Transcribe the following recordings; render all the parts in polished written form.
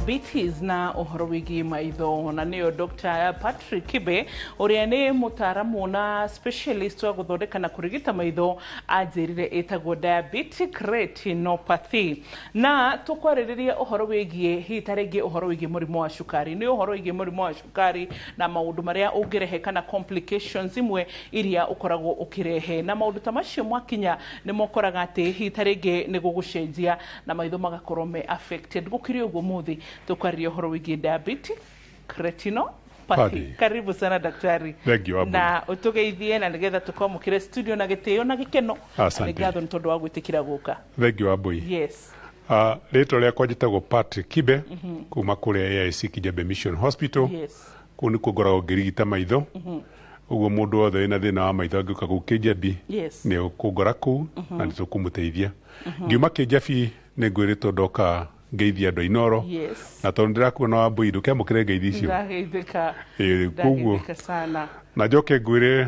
Diabetes na ũhoro wĩgiĩ maitho, na nĩyo Dr. Patrick Kibe ũrĩa nĩ mũtaaramu na specialist wa gũthondeka na kũrigita maitho anjĩrire ĩtagwo diabetic retinopathy. Na tũkwarĩrĩria ũhoro wĩgiĩ hihi ta rĩngĩ ũhoro wĩgiĩ mũrimũ wa cukari, nĩ ũhoro wĩgiĩ mũrimũ wa cukari na maũndũ marĩa ũngĩrehe kana complications imwe iria ũkoragwo ũkĩrehe, na maũndũ ta macio mwakinya nĩ mokoraga atĩ hihi ta rĩngĩ nĩ gũgũcenjia na maitho magakorwo me affected. Gũkĩrĩ ũguo, mũthĩ tũkwarĩria ũhoro wĩgiĩ diabetic retinopathy. Pathy. Karibu sana, daktari. Thank you, Abu. Na ũtũgeithie na nĩgetha tũkwamũkĩre studio na gĩtĩo na gĩkeno. Asante. Na nĩ ngatho nĩ tondũ wa gwĩtĩkĩra gũka. Thank you, Abui. Yes. Rĩtwa rĩakwa njĩtagwo Patrick Kibe kuma kũrĩa AIC Kijabe Mission Hospital. Kũu nĩkuo ngoragwo ngĩrigita maitho. Ũguo mũndũ wothe wĩna thĩna wa maitho angĩũka kũu Kijabi nĩ ũkũngora kũu na nĩ tũkũmũteithia. Ngiuma Kijabi nĩ ngwĩrĩtwo ndoka ngeithia andũ a Inooro. Na tondũ ndĩrakuona, Wambui, ndũkĩamũkĩre ngeithi icio. Ndageithĩka. Ĩĩ, koguo Ndageithĩka sana. Na njoke ngwĩre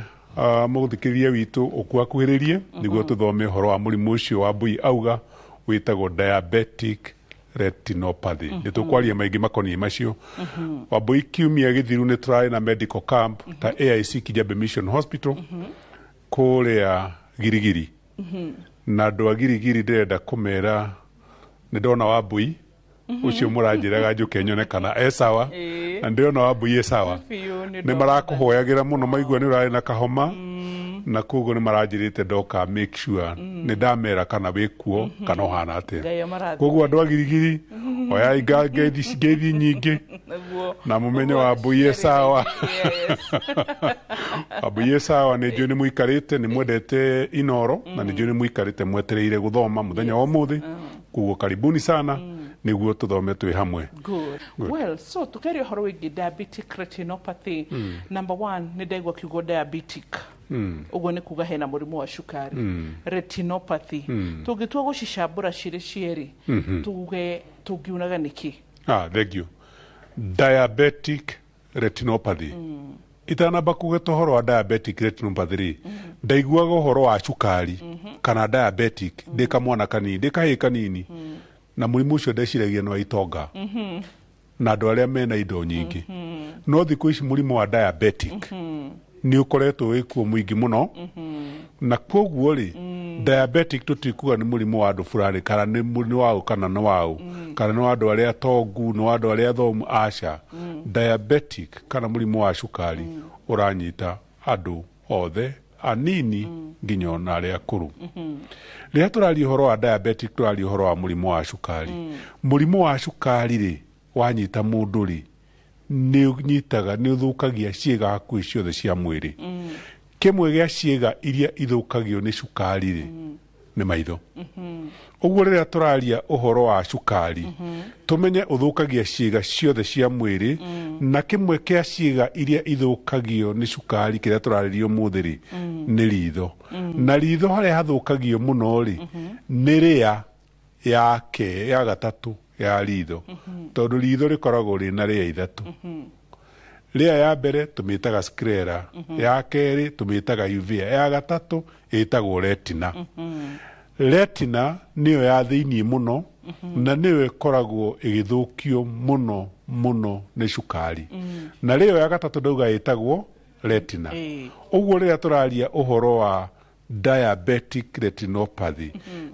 mũthikĩrĩria witũ ũkuakuhĩrĩrie nĩguo tũthome ũhoro wa mũrimũ ũcio wa Mbui auga wĩtagwo diabetic retinopathy. Nĩ tũkwaria maingĩ makoniĩ macio. Wambui, kiumia gĩthiru nĩ tũrarĩ na medical camp ta AIC Kijabe Mission Hospital kũrĩa Girigiri, na andũ a Girigiri ndĩrenda kũmera nĩ ndona Wambui ũcio mũranjĩraga njũke nyone kana e sawa. Na ndĩrona Wambui e sawa. Biũ, nĩ nĩ marakũhoyagĩra mũno, maigua nĩ ũrarĩ na kahoma, na koguo nĩ maranjĩrĩte ndoka make sure nĩ ndamera kana wĩ kuo kana ũhana atĩa. Ngai amarathime. Koguo andũ a Girigiri, oyai ngeithi nyingĩ na mũmenye Wambui e sawa. Wambui e sawa. Nĩ njũĩ nĩ mũikarĩte, nĩ mwendete Inoro, na nĩ njũĩ nĩ mũikarĩte mwetereire gũthoma mũthenya wa ũmũthĩ. Koguo karibuni sana nĩguo tũthome twĩ hamwe. Good. Well, so tukeria ũhoro wĩgiĩ diabetic retinopathy. Number one, nĩ ndaigua kiugo diabetic. Ũguo nĩ kuga hena mũrimũ wa cukari. Retinopathy. Tũngĩtua gũcicambũra cirĩ cierĩ, tuge tũngiunaga nĩkĩ? Ah, thank you. Diabetic retinopathy. Itanamba kũgeta ũhoro wa diabetic retinopathy rĩ, ndaiguaga ũhoro wa cukari kana diabetic ndĩ kamwana kanini, ndĩ kahĩĩ kanini, na mũrimũ ũcio ndeciragia nĩ wa itonga na andũ arĩa mena indo nyingĩ. No thikũ ici mũrimũ wa diabetic nĩ ũkoretwo wĩkuo mũingĩ mũno, na koguo rĩ, diabetic tũtikuga nĩ mũrimũ wa andũ fulani kana nĩ waũ kana nĩ waũ kana nĩ wa andũ arĩa tongu, nĩ wa andũ arĩa athomu, aca. Diabetic kana mũrimũ wa cukari ũranyita andũ othe, anini nginya ona arĩa akũrũ. Rĩrĩa tũraria ũhoro wa diabetic, tũraria ũhoro wa mũrimũ wa cukari. Mũrimũ wa cukari rĩ, wanyita mũndũ rĩ, nĩ ũnyitaga, nĩ ũthũkagia ciĩga hakuhĩ ciothe cia mwĩrĩ. Kĩmwe gĩa ciĩga iria ithũkagio nĩ cukari rĩ, nĩ maitho. Ũguo rĩrĩa tũraria ũhoro wa cukari, tũmenye ũthũkagia ciĩga ciothe cia mwĩrĩ, na kĩmwe kĩa ciĩga iria ithũkagio nĩ cukari kĩrĩa tũrarĩria ũmũthĩ rĩ, nĩ ritho. Na ritho harĩa hathũkagio mũno rĩ, nĩ rĩa yake ya gatatũ ya ritho, tondũ ritho rĩkoragwo rĩna rĩa ithatũ. Rĩa ya mbere tũmĩtaga sclera, ya kerĩ tũmĩtaga uvea, ya gatatũ ĩtagwo retina. Retina nĩyo ya thĩiniĩ mũno na nĩyo ĩkoragwo ĩgĩthũkio mũno mũno nĩ cukari. Na rĩyo ya gatatũ ndauga ĩtagwo retina. Ũguo rĩrĩa tũraria ũhoro wa diabetic retinopathy,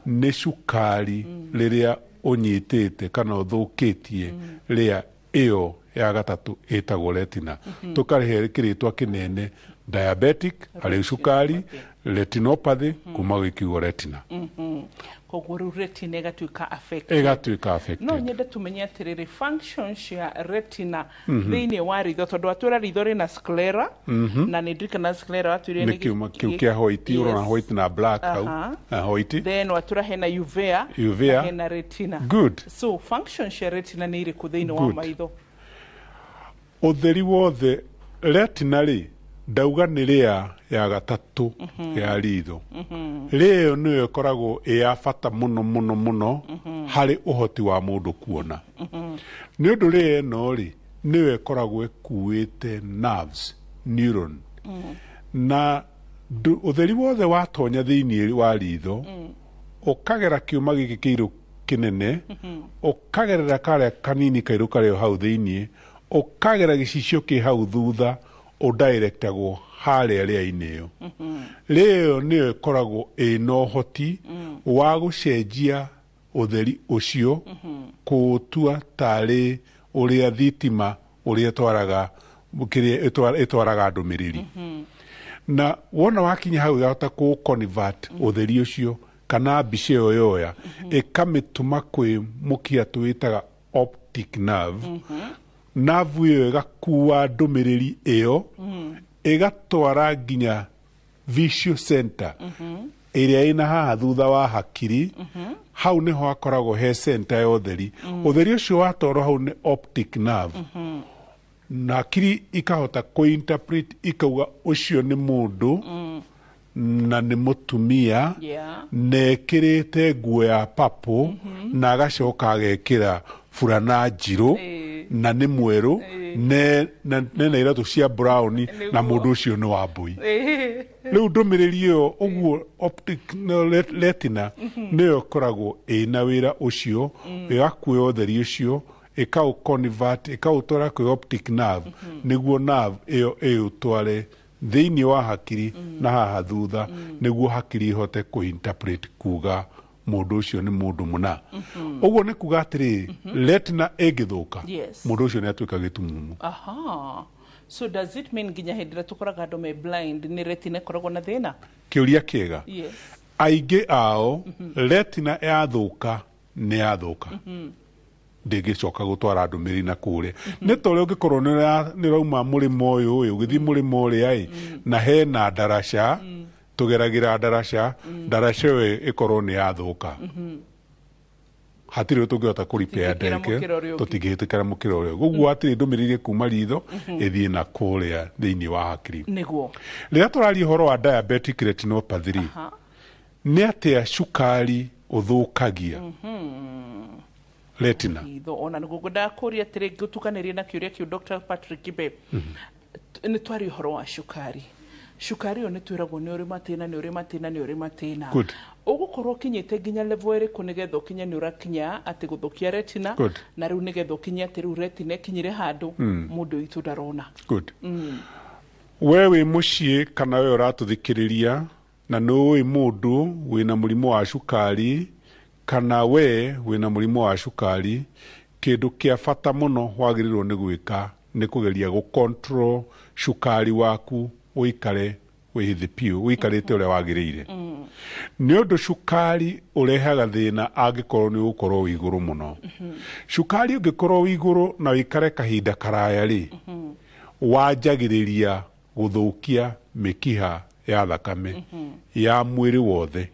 nĩ cukari rĩrĩa ũnyitĩte kana ũthũkĩtie rĩa ĩyo ya gatatũ ĩtagwo retina. Tũkarĩhe kĩrĩtwa kĩnene diabetic harĩ cukari, retinopathy kuma gwĩ kiugo retina. Koguo rĩu retina ĩgatuĩka affected. Ĩgatuĩka affected. No nyende tumenye atĩrĩrĩ, function cia retina thĩinĩ wa ritho, tondũ watwĩra ritho rĩna sclera, na nĩ ndirikana sclera watwĩrire nĩ kiuma kĩu kĩa white ũrona, white na black hau. Ah, white. Then watwĩra hena uvea, Uvea. na hena retina. Good. So function cia retina nĩ irĩkũ thĩinĩ wa maitho? Ũtheri wothe, retina rĩ, ndauga nĩ rĩa ya gatatũ ya ritho. Rĩa ĩyo nĩyo ĩkoragwo ĩ ya bata mũno mũno mũno harĩ ũhoti wa mũndũ kuona, nĩ ũndũ rĩa ĩno rĩ, nĩyo ĩkoragwo ĩkuĩte nerves, neuron, na ũtheri wothe watonya thĩinĩ wa ritho ũkagera kĩũma gĩkĩ kĩirũ. kĩnene, ũkagerera karĩa kanini kairũ karĩ o hau thĩiniĩ, ũkagera gĩcicio kĩ hau thutha, ũdirectagwo harĩa rĩa-inĩ ĩyo. Rĩa ĩyo nĩyo ĩkoragwo ĩna ũhoti wa gũcenjia ũtheri ũcio kũũtua tarĩ ũrĩa thitima ũrĩa ĩtwaraga kĩrĩa ĩtwaraga ndũmĩrĩri. Na wona wakinya hau ĩgahota kũ convert ũtheri ũcio kana mbica ĩyo yoya ĩkamĩtũma kwĩ mũkiha tũwĩtaga optic nerve. Nerve ĩyo ĩgakua ndũmĩrĩri ĩyo ĩgatwara nginya visual center ĩrĩa ĩna haha thutha wa hakiri. Hau nĩho hakoragwo he center ya ũtheri. Ũtheri ũcio watwarwo hau nĩ optic nerve, na hakiri ikahota kũ-interpret, ikauga ũcio nĩ mũndũ na nĩ mũtumia na ekĩrĩte nguo ya purple na agacoka agekĩra burana njirũ na nĩ mwerũ nena iratũ cia brown na mũndũ ũcio nĩ wa mbũi. Rĩu ndũmĩrĩri ĩyo ũguo optic retina nĩyo ĩkoragwo ĩna wĩra ũcio, ĩgakuoya ũtheri ũcio ĩkaũ convert ĩkaũtwara kwĩ optic nerve, nĩguo nerve ĩyo ĩũtware thĩinĩ wa hakiri na haha thutha, nĩguo hakiri ihote kũ-interpret kuga mũndũ ũcio nĩ mũndũ mũna. Ũguo nĩ kuga atĩrĩrĩ, retina ĩngĩthũka, mũndũ ũcio nĩ atuĩka gĩtumumu. Aha. So does it mean nginya hĩndĩ ĩrĩa tũkoraga andũ me blind nĩ retina ĩkoragwo na thĩna? Kĩũria kĩega. Aingĩ ao retina yathũka nĩ yathũka, ndĩngĩcoka gũtwara ndũmĩrĩri na kũrĩa. Nĩ ta ũrĩa ũngĩkorwo nĩ ũrauma mũrĩmo ũyũ ĩ ũgĩthiĩ mũrĩmo ũrĩa ĩ na hena ndaraca tũgeragĩra ndaraca, ndaraca ĩyo ĩkorwo nĩ yathũka, hatirĩ ũndũ tũngĩhota kũripea. Tũtingĩkĩra mũkĩra ũrĩa ũngĩ. Tũtingĩhĩtũkĩra mũkĩra ũrĩa ũngĩ. Ũguo hatirĩ ndũmĩrĩri kuma ritho ĩthiĩ na kũrĩa thĩinĩ wa hakiri. Rĩrĩa tũraria ũhoro wa diabetic retinopathy rĩ, nĩ atĩa cukari ũthũkagia retina? Itho ona nĩguo ngwendaga kũria atĩrĩ, ngũtukanĩrie na kĩũria kĩu, Dr. Patrick Kibe. Nĩ twaria ũhoro wa cukari. Cukari ũyũ nĩ twĩragwo nĩ ũrĩ matĩna, nĩ ũrĩ matĩna, nĩ ũrĩ matĩna. Ũgũkorwo ũkinyĩte nginya level ĩrĩkũ nĩgetha ũkinye nĩ ũrakinya atĩ gũthũkia retina? Na rĩu nĩgetha ũkinye atĩ rĩu retina ĩkinyire handũ mũndũ witũ ndarona? Good. We wĩ mũciĩ kana we ũratũthikĩrĩria na nĩ ũĩ mũndũ wĩna mũrimũ wa cukari kana we wĩna mũrimũ wa cukari, kĩndũ kĩa bata mũno wagĩrĩirwo nĩ gwĩka nĩ kũgeria gũ control cukari waku ũikare wĩ thĩ piũ, ũikarĩte ũrĩa wagĩrĩire, nĩ ũndũ cukari ũrehaga thĩna angĩkorwo nĩ ũgũkorwo wĩ igũrũ mũno. Cukari ũngĩkorwo wĩ igũrũ na ũikare kahinda karaya rĩ, wanjagĩrĩria gũthũkia mĩkiha ya thakame ya mwĩrĩ wothe.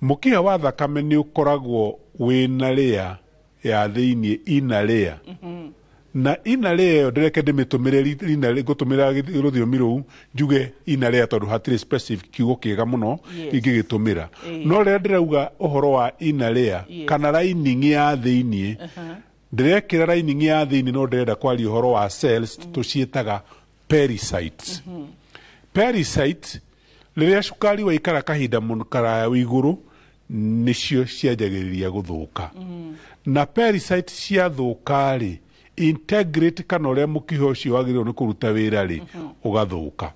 Mũkiha wa thakame nĩ ũkoragwo wĩna rĩa ya thĩiniĩ, ina rĩa na ina rĩa ĩyo ndĩreke ndĩmĩtũmĩre ina ngũtũmĩra rũthiomi rũu njuge ina rĩa, tondũ hatirĩ specific kiugo kĩega mũno ingĩgĩtũmĩra. No rĩrĩa ndĩrauga ũhoro wa ina rĩa kana lining ya thĩiniĩ, ndĩrekĩra lining ya thĩiniĩ, no ndĩrenda kwaria ũhoro wa cells tũciĩtaga pericytes. Pericytes, rĩrĩa cukari waikara kahinda mũno karaya wĩ igũrũ, nĩcio cianjagĩrĩria gũthũka. Na pericytes ciathũka rĩ, integrate kana ũrĩa mũkiha ũcio wagĩrĩirwo nĩ kũruta wĩra rĩ, ũgathũka.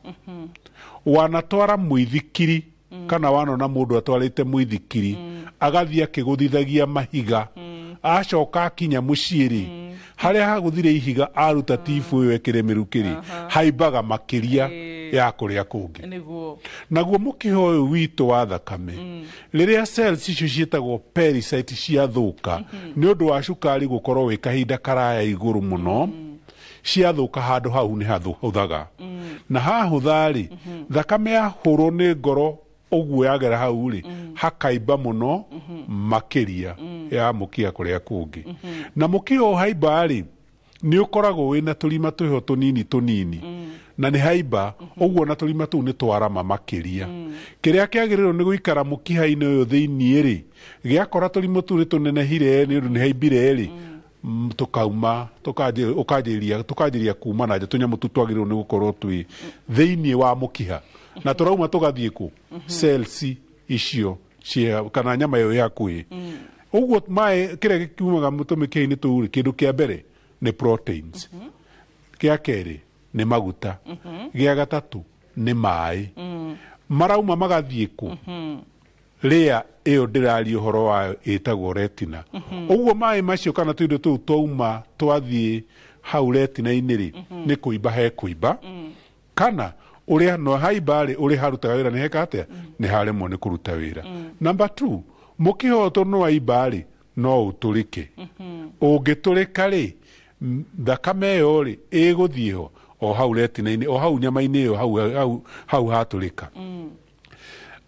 Wanatwara mũithikiri kana wanona mũndũ atwarĩte mũithikiri agathiĩ akĩgũthithagia mahiga, acoka akinya mũciĩ rĩ, harĩa hagũthire ihiga aruta tibu ĩyo ĩkĩrĩ mĩrukĩ rĩ, haimbaga makĩria ya kũrĩa kũngĩ. Naguo mũkiha ũyũ witũ wa thakame, rĩrĩa cells icio ciĩtagwo pericyte ciathũka nĩ ũndũ wa cukari gũkorwo wĩ kahinda karaya igũrũ mũno, ciathũka handũ hau nĩ hahũthaga, na hahũtha rĩ, thakame yahũrwo nĩ ngoro ũguo yagera hau rĩ, hakaimba mũno makĩria ya mũkiha kũrĩa kũngĩ. Na mũkiha ũhaimba rĩ, nĩ ũkoragwo wĩna tũrima twĩho tũnini tũnini na nĩ haimba ũguo, na tũrima tũu nĩ twarama makĩria. Kĩrĩa kĩagĩrĩirwo nĩ gũikara mũkiha-inĩ ũyũ thĩiniĩ rĩ, gĩakora tũrimũ tũu nĩ tũnenehire nĩ ũndũ nĩ haimbire rĩ, tũkauma ũkanjĩrĩria kuma na nja. Tũnyamũ tũu twagĩrĩirwo nĩ gũkorwo twĩ thĩiniĩ wa mũkiha na tũrauma tũgathiĩ kũ cells icio cia kana nyama ĩyo ĩ hakuhĩ. Ũguo maĩ kĩrĩa gĩkiumaga tũmĩkiha-inĩ tũu rĩ, kĩndũ kĩa mbere nĩ proteins, gĩa kerĩ nĩ maguta, gĩa gatatũ nĩ maĩ. Marauma magathiĩ kũ? Rĩa ĩyo ndĩraria ũhoro wayo ĩtagwo retina. Ũguo maĩ macio kana tũindo tũu twauma twathiĩ hau retina-inĩ rĩ, nĩ kũimba he kũimba, kana ũrĩa no haimba rĩ, ũrĩa harutaga wĩra nĩ heka atĩa? Nĩ haremwo nĩ kũruta wĩra. Number 2, mũkiha ũyũ tondũ nĩ waimba rĩ, no ũtũrĩke. Ũngĩtũrĩka rĩ, thakame ĩyo rĩ ĩgũthiĩ ho o hau retina-inĩ, o hau nyama-inĩ ĩyo, hau hau hatũrĩka.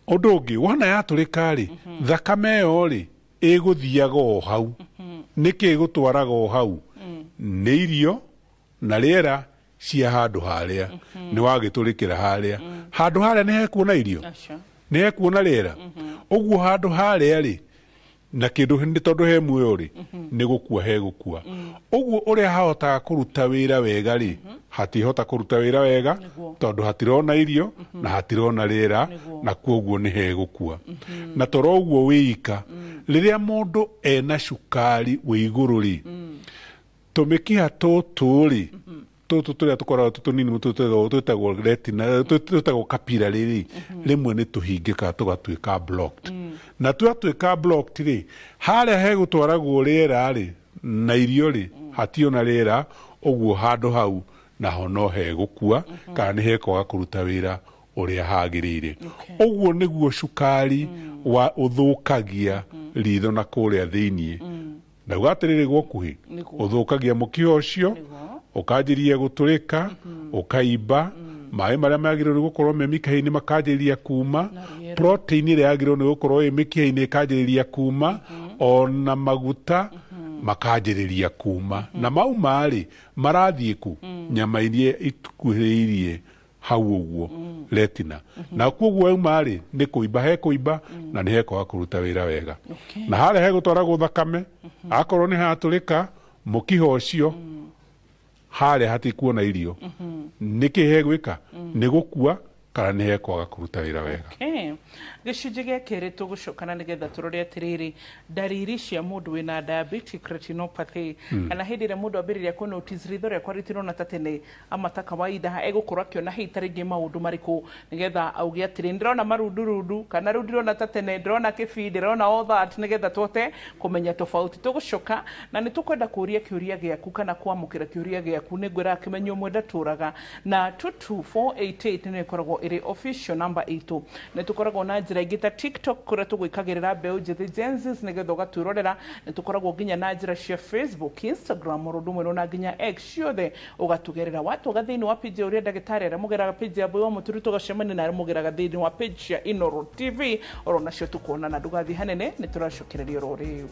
Ũndũ ũngĩ, wona yatũrĩka rĩ, thakame ĩyo rĩ ĩgũthiaga o hau. Nĩkĩ ĩgũtwaraga o hau? Nĩ irio na rĩera cia handũ harĩa nĩ wagĩtũrĩkĩra harĩa. Handũ harĩa nĩ hekuona irio, nĩ hekuona rĩera. Ũguo handũ harĩa rĩ, na kĩndũ nĩ tondũ he muoyo rĩ, nĩ gũkua he gũkua. Ũguo ũrĩa hahotaga kũruta wĩra wega rĩ, hatihota kũruta wĩra wega tondũ hatirona irio na hatirona rĩera, na kuoguo nĩ hegũkua. Na toro ũguo wĩika, rĩrĩa mũndũ ena cukari wĩ igũrũ rĩ, tũmĩkiha tũtũ rĩ, tũtũ tũrĩa tũkoragwo twĩ tũnini twĩtagwo retina, twĩtagwo capillary rĩ, rĩmwe nĩ tũhingĩkaga tũgatuĩka blocked. Na twatuĩka blocked rĩ, harĩa hegũtwaragwo rĩera rĩ na irio rĩ, hationa rĩera, ũguo handũ hau naho no hegũkua kana nĩ hekwaga kũruta wĩra ũrĩa hagĩrĩire. Ũguo nĩguo cukari wa ũthũkagia ritho na kũrĩa thĩiniĩ. Ndauga atĩrĩrĩ gwokuhĩ, ũthũkagia mũkiha ũcio, ũkanjĩrĩria gũtũrĩka, ũkaimba, maĩ marĩa magĩrĩirwo nĩ gũkorwo me mĩkiha-inĩ makanjĩrĩria kuma, protein ĩrĩa yagĩrĩirwo nĩ gũkorwo ĩ mĩkiha-inĩ ĩkanjĩrĩria kuma, ona maguta makanjĩrĩria kuma. Na mauma rĩ, marathiĩ kũ? Nyama iria ikuhĩrĩirie hau ũguo retina. Na koguo yauma rĩ, nĩ kũimba he kũimba na nĩ hekwaga kũruta wĩra wega. Na harĩa hegũtwaragwo thakame, akorwo nĩ hatũrĩka, mũkiha ũcio harĩa hatikuona irio, nĩkĩ hegwĩka? Nĩ gũkua kana nĩ hekwaga kũruta wĩra wega. Gĩcunjĩ gĩa kerĩ tũgũcokana nĩgetha tũrore atĩrĩrĩ, ndariri cia mũndũ wĩna diabetic retinopathy, kana hĩndĩ ĩrĩa mũndũ ambĩrĩria kũ notice ritho rĩakwa rĩtirona ta tene ama ta kawaida, egũkorwo akĩona hihi ta rĩngĩ maũndũ marĩkũ nĩgetha auge atĩrĩ ndĩrona marundurundu, kana rĩu ndirona ta tene, ndĩrona kĩbii, ndĩrona all that, nĩgetha tũhote kũmenya tofauti. Tũgũcoka na nĩ tũkwenda kũũria kĩũria gĩaku kana kwamũkĩra kĩũria gĩaku. Nĩ ngwĩraga kĩmenyo ũmwe ndatũraga na 22488 nĩyo ĩkoragwo ĩrĩ official number itũ. Nĩ tũkoragwo na njĩra ingĩ ta TikTok kũrĩa tũgwĩkagĩrĩra mbeũ njĩthĩ Gen Zs nĩgetha ũgatwĩrorera. Nĩ tũkoragwo nginya na njĩra cia Facebook, Instagram, oro ũndũ ũmwe na nginya X, ciothe ũgatũgerera. Watũga thĩinĩ wa page ya ũrĩa ndagĩtarĩ arĩa mũgeraga page ya Mbui wa Mũturi tũgacemania na arĩa mũgeraga thĩinĩ wa page cia Inooro TV, oro nacio tũkuonana. Ndũgathiĩ hanene, nĩ tũracokereria oro rĩu.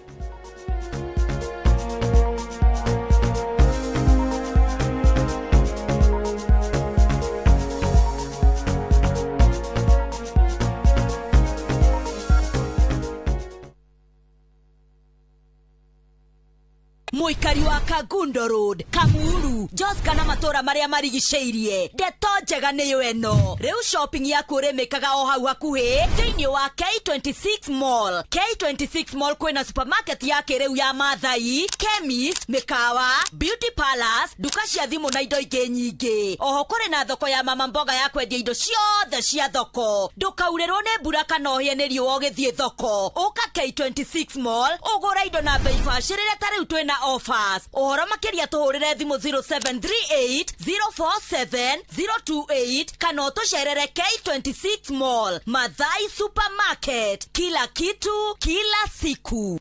Mũikari wa Kangundo Road, Kamuru, Joska na matũra marĩa marigicĩirie, ndeto njega nĩyo ĩno. Rĩu shopping yaku ũrĩmĩkaga o hau hakuhĩ thĩinĩ wa K26 Mall. K26 Mall kwĩna supermarket ya kĩrĩu ya Mathai, chemist, mĩkawa, beauty palace, nduka cia thimũ na indo ingĩ nyingĩ. Oho kũrĩ na thoko ya mama mboga ya kwendia indo ciothe cia thoko. Ndũkaurĩrwo nĩ mbura kana ũhĩe nĩ riũa ũgĩthiĩ thoko. Ũka K26 Mall ũgũre indo na bei bacĩrĩre ta rĩu twĩna offers. Ũhoro makĩria tũhũrĩre thimũ 0738 047 028 kana ũtũcerere K26 Mall, Mathai Supermarket. Kila kitu kila siku.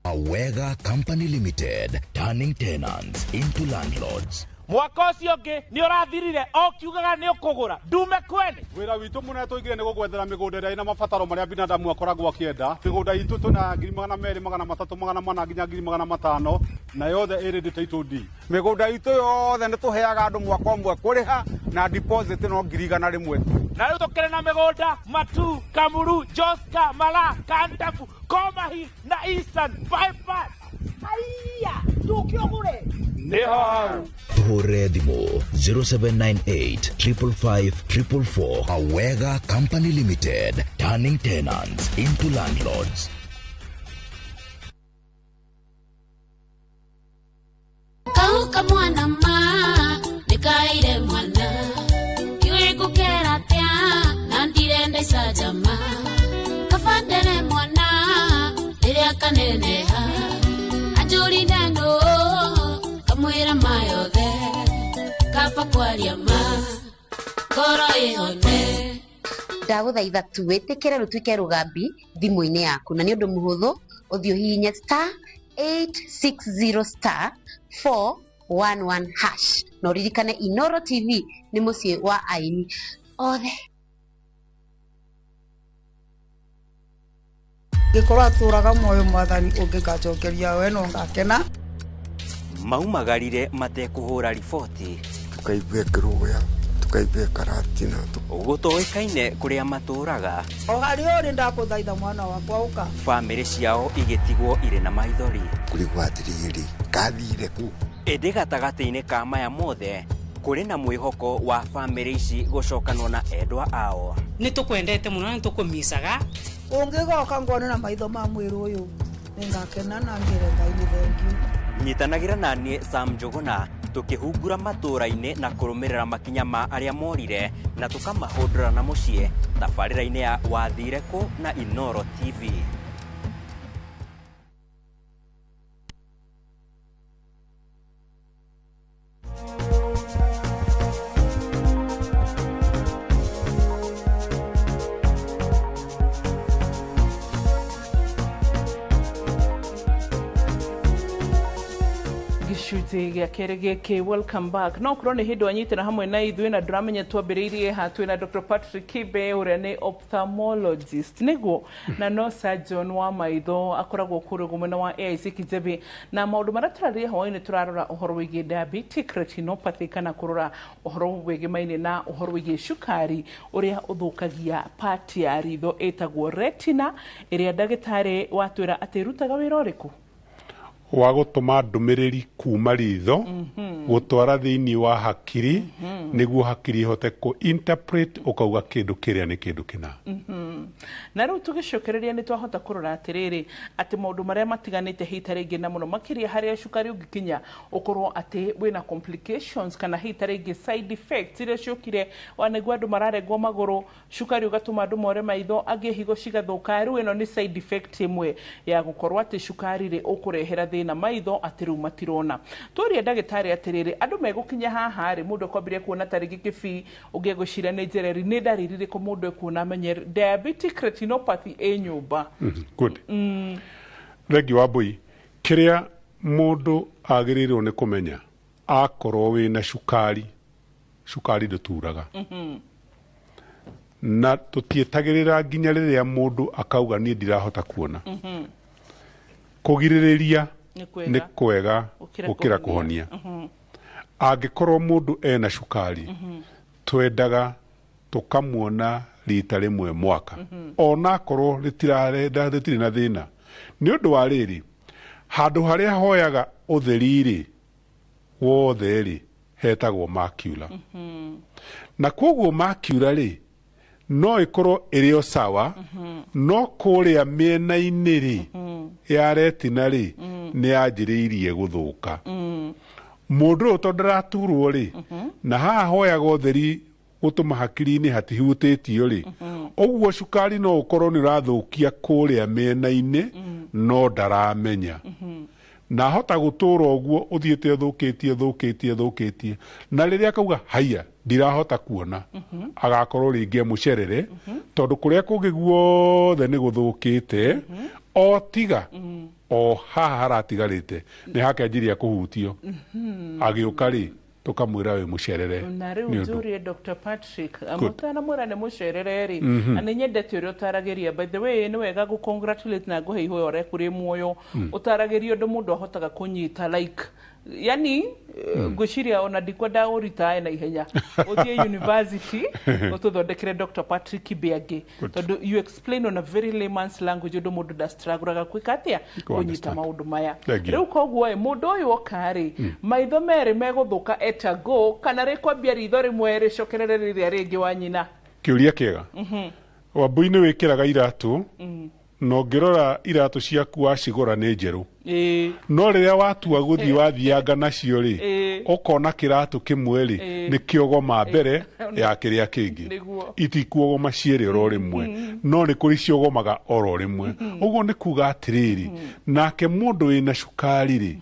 Awega Company Limited, turning tenants into landlords. Mwaka ũcio ũngĩ nĩ ũrathirire o kiugaga nĩ ũkũgũra ndume kwene. Wĩra witũ mũnene tũigire nĩ gũgwethera mĩgũnda ĩrĩa ĩna mabataro marĩa binadamu akoragwo akĩenda. Mĩgũnda itũ twĩna 200,000, 300, 400 nginya 500,000 na yothe ĩrĩ title deed. Mĩgũnda itũ yothe nĩ tũheaga andũ mwaka ũmwe kũrĩha na deposit no 100,000 tu. Na rĩu tũkĩrĩ na mĩgũnda Matu, Kamuru, Joska, Mala, Kantafu, Komahi na Eastern Bypass. Haiya, tũke ũgũre. Nĩho hau. Tũhũrĩre thimũ 0798 555 444. Awega Company Limited, turning tenants into landlords. Kauka mwana ma nĩkaire mwana iwe ngũkera atĩa na ndirenda icanjama kabandere mwana rĩrĩa kaneneha anjũrire nũ kamwĩra ma yothe kaba kwaria ma ngoro ĩhone. Ndagũthaitha tu wĩtĩkĩre rũtuĩke rũgambi thimũ-inĩ yaku, na nĩ ũndũ mũhũthũ ũthiĩ ũhihinye star 860 star 411 hash, na ũririkane Inoro TV nĩ mũciĩ wa aini othe. Ngĩkorwo atũraga muoyo mwathani ũngĩnganjokeria we no ngakena. Maumagarire matekũhũra riboti, tukaigua kĩrũya, tukaigua karatina, gũtoĩkaine kũrĩa matũraga. O harĩa ũrĩ ndakũthaitha mwana wakwa ũka. Bamĩrĩ ciao igĩtigwo irĩ na maithori. Kũrigwo atĩrĩrĩ, kathire kũ? Ĩndĩ gatagatĩ-inĩ ka maya mothe kũrĩ na mwĩhoko wa bamĩrĩ ici gũcokanwo na endwa ao. Nĩ tũkwendete mũno, nĩ tũkũmicaga. Ũngĩgoka ngone na maitho ma mwĩrĩ ũyũ nĩngakena na ngĩre Ngai nĩ thengiũ. Nyitanagĩra na niĩ Sam Njũgũna tũkĩhungura matũũra-inĩ na kũrũmĩrĩra makinya ma arĩa morire na tũkamahũndũra na mũciĩ tabarĩra-inĩ ya Wathire Kũ na Inoro TV. Gĩcunjĩ gĩa kerĩ gĩkĩ, welcome back. No korwo nĩ hĩndĩ wanyitĩra hamwe na ithuĩ na ndũramenya twambĩrĩirie ha, twĩna Dr. Patrick Kibe ũrĩa nĩ ophthalmologist nĩguo na no surgeon wa maitho, akoragwo kũrĩa mwena wa AIC Kijabe, na maũndũ marĩa tũrarĩria hwaĩ-inĩ tũrarora ũhoro wĩgiĩ diabetic retinopathy, kana kũrora ũhoro wĩgĩmaine na ũhoro wĩgiĩ cukari ũrĩa ũthũkagia part ya ritho ĩtagwo retina, ĩrĩa ndagĩtarĩ watwĩra atĩ ĩrutaga wĩra ũrĩkũ? Wa gũtũma ndũmĩrĩri kuma ritho gũtwara thĩinĩ wa hakiri, nĩguo hakiri ihote kũ interpret ũkauga kĩndũ kĩrĩa nĩ kĩndũ kĩna. Na rĩu tũgĩcokereria nĩ twahota kũrora atĩrĩrĩ, atĩ maũndũ marĩa matiganĩte hita rĩngĩ na mũno makĩria harĩa cukari ũngĩkinya ũkorwo atĩ wĩna complications kana hita rĩngĩ side effects iria ciũkire, wanaigua andũ mararengwo magũrũ, cukari ũgatũma andũ more maitho, angĩ higo cigathũka. Rĩu ĩno nĩ side effect ĩmwe ya gũkorwo atĩ cukari rĩ ũkũrehera thĩna maitho atĩ rĩu matirona. Tũrie ndagĩtarĩ atĩrĩrĩ, andũ megũkinya haha rĩ, mũndũ akwambĩrĩria kuona ta rĩngĩ kĩbii, ũngĩ egwĩciria nĩ njereri, nĩ ndariri irĩkũ mũndũ ekuona amenye diabetic retinopathy ĩ nyũmba? Good. Thengiũ wa mbui. Kĩrĩa mũndũ agĩrĩirwo nĩ kũmenya, akorwo wĩna cukari, cukari ndũturaga, na tũtietagĩrĩra nginya rĩrĩa mũndũ akauga niĩ ndirahota kuona. Kũgirĩrĩria nĩ kwega gũkĩra kũhonia. Angĩkorwo mũndũ ena cukari, twendaga tũkamuona rita rĩmwe mwaka, onakorwo rĩtirarenda rĩtirĩ na thĩna. Nĩ ũndũ wa rĩrĩ, handũ harĩa hoyaga ũtheri-rĩ wothe-rĩ hetagwo macula, na koguo macula rĩ no ĩkorwo ĩrĩ o sawa, no kũrĩa mĩena-inĩ rĩ ya retina rĩ nĩ yanjĩrĩirie gũthũka. Mũndũ ũyũ tondũ ndaraturwo rĩ, na haha hoyaga ũtheri gũtũma hakiri-inĩ hatihutĩtio rĩ, ũguo cukari no ũkorwo nĩ ũrathũkia kũrĩa mĩena-inĩ, no ndaramenya. Na ahota gũtũra ũguo ũthiĩte ũthũkĩtie ũthũkĩtie ũthũkĩtie, na rĩrĩa akauga haiya ndirahota kuona, agakorwo rĩngĩ mũcerere, tondũ kũrĩa kũngĩ guothe nĩ gũthũkĩte, o tiga o haha haratigarĩte nĩ hakanjiria kũhutio. Agĩũka rĩ tũkamwĩra wĩ mũcerere. Na rĩu njũrie Dr. Patrick, mũtanamwĩra nĩ mũcerere rĩ, na nĩ nyendete ũrĩa ũtaragĩria. By the way, nĩ wega gũ congratulate na ngũhe ihoya ũrĩa kũrĩ muoyo, ũtaragĩria ũndũ mũndũ ahotaga kũnyita, like yani Ngwĩciria ona ndikwenda ũritae na ihenya, ũthiĩ university ũtũthondekere Dr. Patrick Kibe angĩ, tondũ you explain on a very layman's language ũndũ mũndũ ndastragũraga kwĩka atĩa kũnyita understand. Maũndũ maya. Thank you. Rĩu koguo ĩ, mũndũ ũyũ oka rĩ, maitho merĩ megũthũka etago kana rĩkwambia ritho rĩmwe rĩcokerere rĩrĩa rĩngĩ wa nyina? Kĩũria kĩega. Wambui-nĩ wĩkĩraga iratũ, na ũngĩrora iratũ ciaku wacigũra nĩ njerũ, no rĩrĩa watua gũthiĩ wathianga nacio rĩ, ũkona kĩratũ kĩmwe rĩ, nĩ kĩogoma mbere ya kĩrĩa kĩngĩ. Itikuogoma cierĩ oro rĩmwe, no nĩ kũrĩ ciogomaga oro rĩmwe. Ũguo nĩ kuga atĩrĩrĩ, nake mũndũ wĩna cukari rĩ,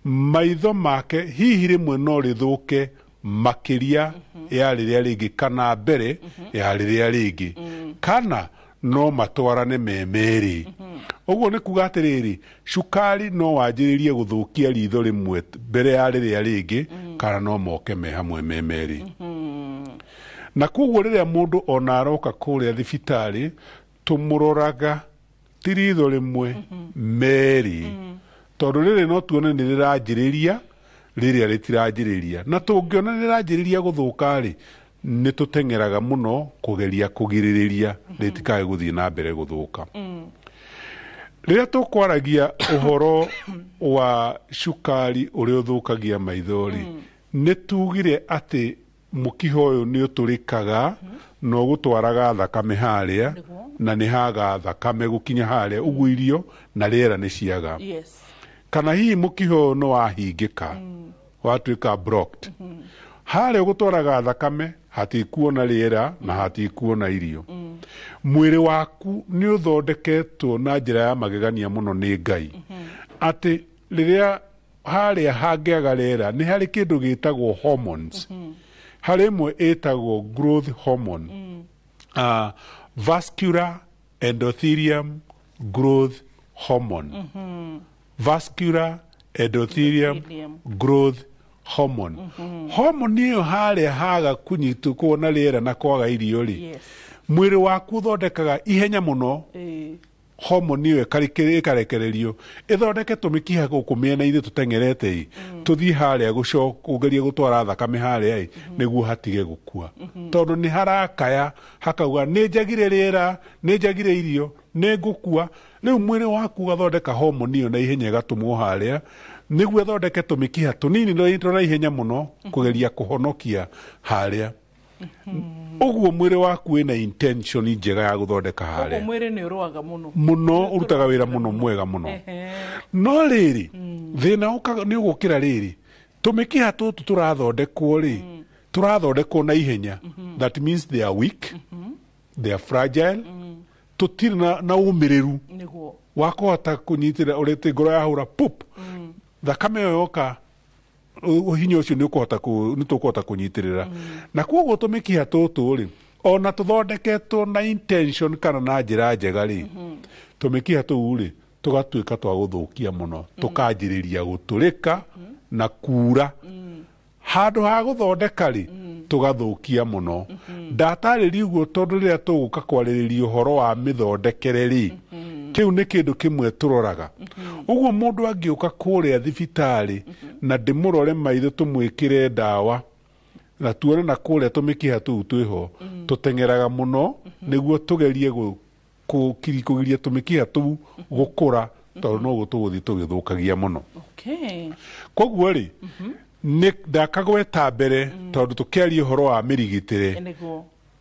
maitho make hihi rĩmwe no rĩthũke makĩria ya rĩrĩa rĩngĩ kana mbere ya rĩrĩa rĩngĩ, kana no matwarane me merĩ. Ũguo nĩ kuga atĩrĩrĩ, cukari no wanjĩrĩrie gũthũkia ritho rĩmwe mbere ya rĩrĩa rĩngĩ, kana no moke me hamwe me merĩ. Na koguo rĩrĩa mũndũ ona aroka kũrĩa thibitarĩ, tũmũroraga ti ritho rĩmwe, merĩ, tondũ rĩrĩ no tuone nĩ rĩranjĩrĩria, rĩrĩa rĩtiranjĩrĩria. Na tũngĩona nĩ rĩranjĩrĩria gũthũka rĩ, nĩ tũteng'eraga mũno kũgeria kũgirĩrĩria rĩtikae gũthiĩ na mbere gũthũka. Rĩrĩa tũkwaragia ũhoro wa cukari ũrĩa ũthũkagia maitho rĩ, nĩ tugire atĩ mũkiha ũyũ nĩ ũtũrĩkaga na ũgũtwaraga thakame harĩa, na nĩ haga thakame gũkinya harĩa, ũguo irio na rĩera nĩ ciaga. Kana hihi mũkiha ũyũ nĩ wahingĩka, watuĩka blocked, harĩa ũgũtwaraga thakame hatikuona rĩera na hatikuona irio. Mwĩrĩ waku nĩ ũthondeketwo na njĩra ya magegania mũno nĩ Ngai, atĩ rĩrĩa harĩa hangĩaga rĩera, nĩ harĩ kĩndũ gĩtagwo hormones. Harĩ ĩmwe ĩtagwo growth hormone, vascular endothelium growth hormone, vascular endothelium Endothelium. growth hormone. Hormone ĩyo harĩa haga kũnyitwo kuona rĩera na kwaga irio rĩ, mwĩrĩ waku ũthondekaga ihenya mũno hormone ĩyo ĩkarekererio ĩthondeke tũmĩkiha gũkũ mĩena-inĩ tũteng'erete ĩ, tũthiĩ harĩa kũgeria gũtwara thakame harĩa ĩ, nĩguo hatige gũkua, tondũ nĩ harakaya hakauga, "Nĩ njagire rĩera, nĩ njagire irio, nĩ ngũkua." Rĩu mwĩrĩ waku ũgathondeka hormone ĩyo na ihenya, ĩgatũmwo harĩa nĩguo ĩthondeke tũmĩkiha tũnini tũna ihenya mũno kũgeria kũhonokia harĩa. Ũguo mwĩrĩ waku wĩna intention njega ya gũthondeka Koguo harĩa. Mwĩrĩ nĩ ũrũaga mũno. Mũno, ũrutaga wĩra mũno mwega mũno. No rĩrĩ, thĩna ũkaga nĩ ũgũkĩra rĩrĩ, tũmĩkiha tũtũ tũrathondekwo rĩ, tũrathondekwo na ihenya. That means they are weak, they are fragile, tũtirĩ na ũmĩrĩru wa kũhota kũnyitĩra ũrĩa ngoro yahũra pup, thakame ĩyo yoka, hinya ũcio nĩ ũkũhota nĩ tũkũhota kũnyitĩrĩra. Na koguo tũmĩkiha tũtũ rĩ, ona tũthondeketwo na intention kana na njĩra njega rĩ, tũmĩkiha tũu rĩ, tũgatuĩka twa gũthũkia mũno, tũkanjĩrĩria gũtũrĩka na kura. Handũ ha gũthondeka rĩ, tũgathũkia mũno. Ndatarĩria ũguo tondũ rĩrĩa tũgũka kwarĩrĩria ũhoro wa mĩthondekere rĩ, kĩu nĩ kĩndũ kĩmwe tũroraga. Ũguo mũndũ angĩũka kũrĩa thibitarĩ na ndĩmũrore maitho, tũmwĩkĩre ndawa na tuone na kũrĩa tũmĩkiha tũu twĩho, tũteng'eraga mũno nĩguo tũgerie kũgiria tũmĩkiha tũu gũkũra, tondũ no tũgũthiĩ tũgĩthũkagia mũno. Koguo rĩ, nĩ ndakagweta mbere tondũ tũkĩaria ũhoro wa mĩrigitĩre,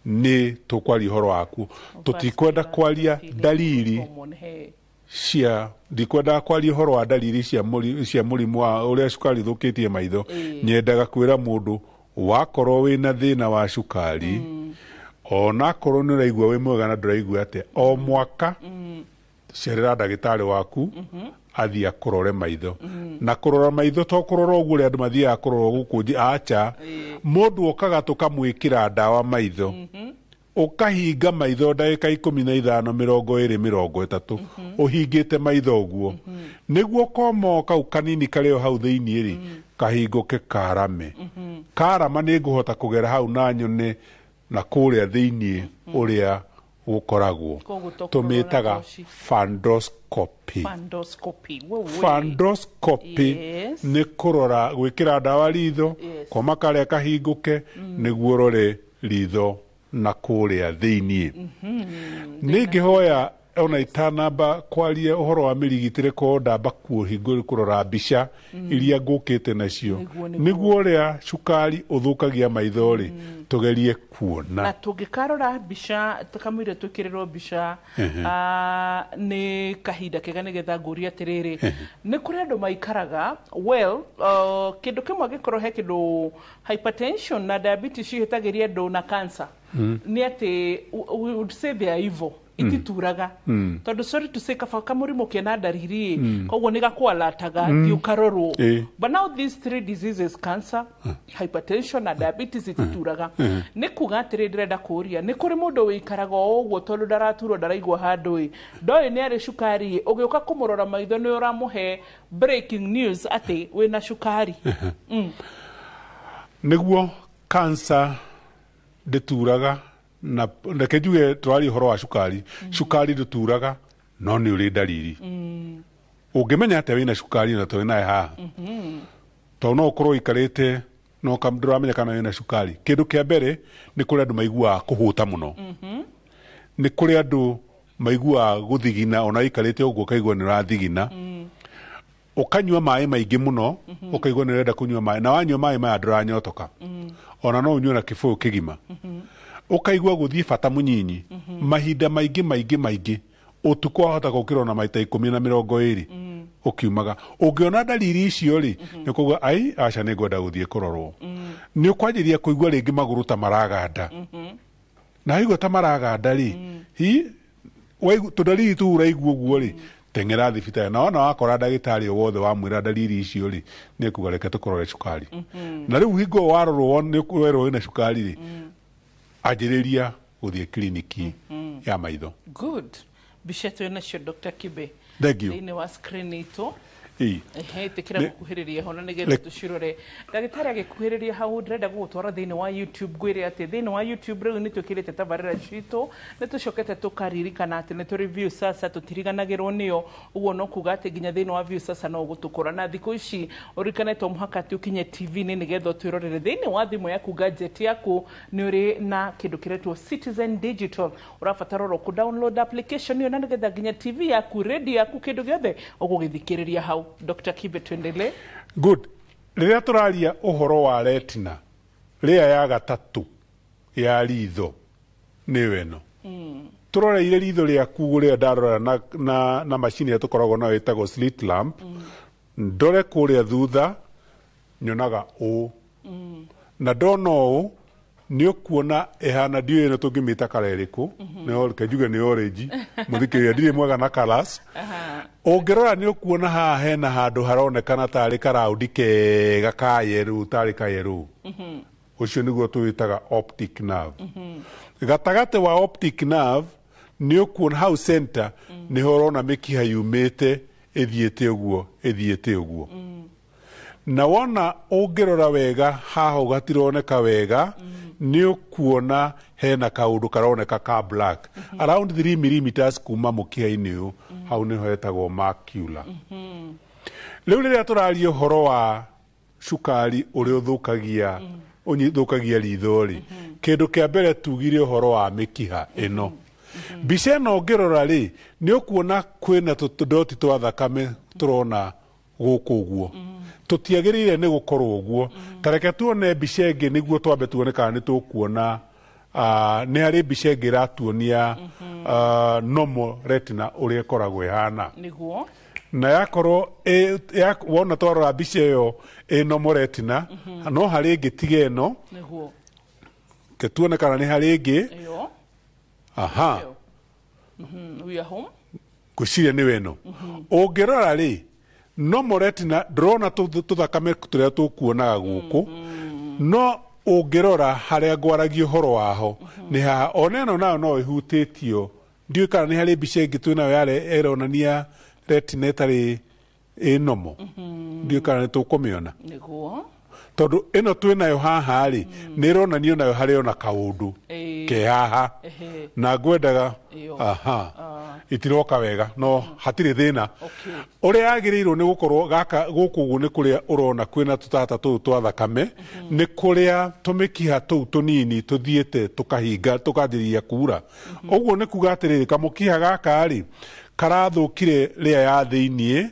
nĩ tũkwaria ũhoro waku. Tũtikwenda kwaria ndariri Hormone, he. cia, ndikwendaga kwaria ũhoro wa ndariri cia mũrimũ wa ũrĩa cukari ũthũkĩtie maitho. Nyendaga kwĩra mũndũ wakorwo wĩna thĩna wa cukari, onakorwo nĩ ũraigua wĩ mwega na ndũraigua atĩa, o mwaka cerera ndagĩtarĩ waku athiĩ akũrore maitho. Na kũrora maitho to kũrora ũguo ũrĩa andũ mathiaga kũrorwo gũkũ acha. Mũndũ okaga tũkamwĩkĩra ndawa maitho, ũkahinga maitho ndagĩka 15, 20, 30, ũhingĩte maitho ũguo, nĩguo komo kau kanini karĩ o hau thĩiniĩ rĩ, kahingũke karame. Karama nĩ ngũhota kũgera hau na nyone na kũrĩa thĩiniĩ ũrĩa Gũkoragwo Koguo to kũrora na tũmĩtaga toci. Fundoscopy. Fundoscopy. Wewe. Fundoscopy. Nĩ kũrora gwĩkĩra ndawa ritho, koma karĩa kahingũke nĩguo ũrore ritho na kũrĩa thĩiniĩ. Nĩ ingĩhoya ona itanamba kwaria ũhoro wa mĩrigitĩre ko ndamba kuhingũ kũrora mbica iria ngũkĩte nacio nĩguo ũrĩa cukari ũthũkagia maitho rĩ, tũgerie kuona. Na tũngĩkarora mbica kamũira twĩkĩrĩrwo mbica, nĩ kahinda kega nĩgetha ngũrie atĩrĩrĩ, nĩ kũrĩ andũ maikaraga well, kĩndũ kĩmwe angĩkorwo he kĩndũ hypertension na diabetes cihĩtagĩria andũ na cancer, nĩ atĩ we would say they are evil, itituraga, tondũ sorry to say, kaba kamũrimũ kena ndariri, koguo nĩ gakũalataga, thiĩ ũkarorwo. But now these three diseases, cancer, hypertension na diabetes, itituraga. Nĩ kuga atĩrĩ, ndĩrenda kũũria, nĩ kũrĩ mũndũ wĩikaraga o ũguo tondũ ndaraturwo, ndaraigua handũ ĩ, ndoĩ nĩ arĩ cukari ĩ, ũgĩũka kũmũrora maitho nĩ ũramũhe breaking news atĩ wĩna cukari? Nĩguo cancer ndĩturaga, na reke njuge tũraria ũhoro wa cukari. Cukari ndũturaga, no nĩ ũrĩ ndariri. Ũngĩmenya atĩa wĩna cukari na tũrĩ naye haha? Tondũ no ũkorwo ũikarĩte no ndũramenya kana wĩna cukari. Kĩndũ kĩa mbere, nĩ kũrĩ andũ maiguaga kũhũta mũno, nĩ kũrĩ andũ maiguaga gũthigina, ona ũikarĩte ũguo ũkaigua nĩ ũrathigina, ũkanyua maĩ maingĩ mũno, ũkaigua nĩ ũrenda kũnyua maĩ, na wanyua maĩ maya ndũranyotoka, ona no ũnyue na kĩbũyũ kĩgima, ũkaigua gũthiĩ bata mũnyinyi mahinda maingĩ maingĩ maingĩ, ũtukũ wahota gũkĩra ona maita 10 na 20 ũkiumaga. Ũngĩona ndariri icio rĩ, nĩ kuga ai aca, nĩ ngwenda gũthiĩ kũrorwo. Nĩ ũkwanjĩrĩria kũigua rĩngĩ magũrũ ta maraganda, na waigua ta maraganda rĩ, hi tũndariri tũu ũraigua ũguo rĩ, teng'era thibitarĩ. Na wona wakora ndagĩtarĩ o wothe wamwĩra ndariri icio rĩ, nĩ ekuga reke tũkũrore cukari. Na rĩu hingo warorwo nĩ werwo wĩna cukari rĩ, anjĩrĩria gũthiĩ kiriniki ya maitho. Good. Mbica twĩ nacio, Dr. Kibe, Thank you. thĩinĩ wa screen itũ. Ehe, ĩtĩkĩra gũkuhĩrĩria ho na nĩgetha tũcirore. Ndagĩtarĩ agĩkuhĩrĩria hau, ndĩrenda gũgũtwara thĩinĩ wa YouTube. Ngwĩre atĩ thĩinĩ wa YouTube rĩu nĩ twĩkĩrĩte tabarĩra citũ, nĩ tũcokete tũkaririkana atĩ nĩ tũrĩ Viusasa, tũtiriganagĩrwo nĩyo. Ũguo no kuga atĩ nginya thĩinĩ wa Viusasa no ũgũtũkora. Na thikũ ici ũririkane to mũhaka atĩ ũkinye TV-inĩ nĩgetha ũtwĩrorere. Thĩinĩ wa thimũ yaku, gadget yaku, nĩ ũrĩ na kĩndũ kĩretwo Citizen Digital. Ũrabatara oro kũ download application ĩyo na nĩgetha nginya TV yaku, radio yaku, kĩndũ gĩothe ũgũgĩthikĩrĩria hau. Dr. Kibe, tuendelee. Good. Rĩrĩa tũraria ũhoro wa retina, rĩa ya gatatũ ya ritho nĩyo ĩno. Tũroreire ritho rĩaku ũrĩa ndarora na macini ĩrĩa tũkoragwo nayo ĩtagwo slit lamp, ndore kũrĩa thutha nyonaga ũũ, na ndona ũũ nĩ ũkuona ĩhana, ndiũĩ ĩno tũngĩmĩta kara ĩrĩkũ, nĩ reke njuge nĩ orange. Mũthikĩrĩria, ndirĩ mwega na colours. Ũngĩrora nĩ ũkuona haha hena handũ haronekana tarĩ karaundi kega ka yellow, tarĩ ka yellow. Ũcio nĩguo tũwĩtaga optic nerve. Gatagatĩ wa optic nerve nĩ ũkuona hau center nĩho ũrona mĩkiha yumĩte ĩthiĩte ũguo, ĩthiĩte ũguo. Na wona ũngĩrora wega haha gatironeka wega, nĩ ũkuona hena kaũndũ karoneka ka black around 3 millimeters kuma mũkiha-inĩ ũyũ. Hau nĩho hetagwo macula. Rĩu rĩrĩa tũraria ũhoro wa cukari ũrĩa ũthũkagia ũthũkagia ritho rĩ, kĩndũ kĩa mbere tugire ũhoro wa mĩkiha ĩno. Mbica ĩno ũngĩrora rĩ, nĩ ũkuona kwĩna tũdoti twa thakame tũrona gũkũ ũguo, tũtiagĩrĩire nĩ gũkorwo ũguo. Ta reke tuone mbica ĩngĩ nĩguo twambe tuone kana nĩ tũkuona. Nĩ harĩ mbica ĩngĩ ĩratuonia normal retina ũrĩa ĩkoragwo ĩhana. Na yakorwo wona twarora mbica ĩyo ĩ normal retina, no harĩ ĩngĩ tiga ĩno. Ke tuone kana nĩ harĩ ĩngĩ. Ĩyo. Aha. We are home. Ngwĩciria nĩwe ĩno. Ũngĩrora rĩ, normal retina ndũrona tũthakame tũrĩa tũkuonaga gũkũ, no ũngĩrora harĩa ngwaragia ũhoro waho nĩ haha. Ona ĩno nayo no ĩhutĩtio. Ndiũĩ kana nĩ harĩ mbica ĩngĩ twĩnayo yare ĩronania retina ĩtarĩ ĩ normal. Ndiũĩ kana nĩ tũkũmĩona. Tondũ ĩno twĩ nayo haha rĩ, nĩ ĩronanio nayo harĩ ona kaũndũ ke haha. Na ngwendaga Ĩyo. Aha, itiroka wega, no hatirĩ thĩna. Ũrĩa yagĩrĩirwo nĩ gũkorwo gaka gũkũ ũguo nĩ kũrĩa ũrona kwĩna tũtata tũu twa thakame, nĩ kũrĩa tũmĩkiha tũu tũnini tũthiĩte tũkahinga tũkanjĩrĩria kura. Ũguo nĩ kuga atĩrĩrĩ, kamũkiha gaka rĩ, karathũkire rĩa ya thĩiniĩ,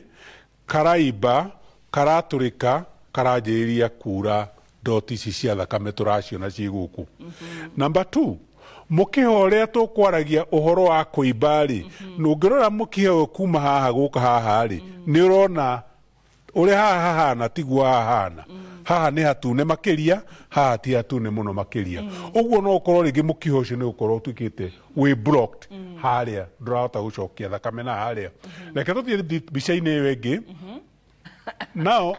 karaimba, karatũrĩka, karanjĩrĩria kura dot ici cia thakame tũraciona ciĩ gũkũ. Number 2, mũkiha ũrĩa tũkwaragia ũhoro wa kũimba rĩ, ũngĩrora mũkiha ũyũ kuma haha gũka haha rĩ, nĩ ũrona ũrĩa haha hahana tiguo haha hahana. Haha nĩ hatune makĩria, haha ti hatune mũno makĩria. Ũguo no ũkorwo rĩngĩ mũkiha ũcio nĩ ũkorwo ũtuĩkĩte wĩ blocked harĩa, ndũrahota gũcokia thakame na harĩa. Reke tũthiĩ mbica-inĩ ĩyo ĩngĩ. Nao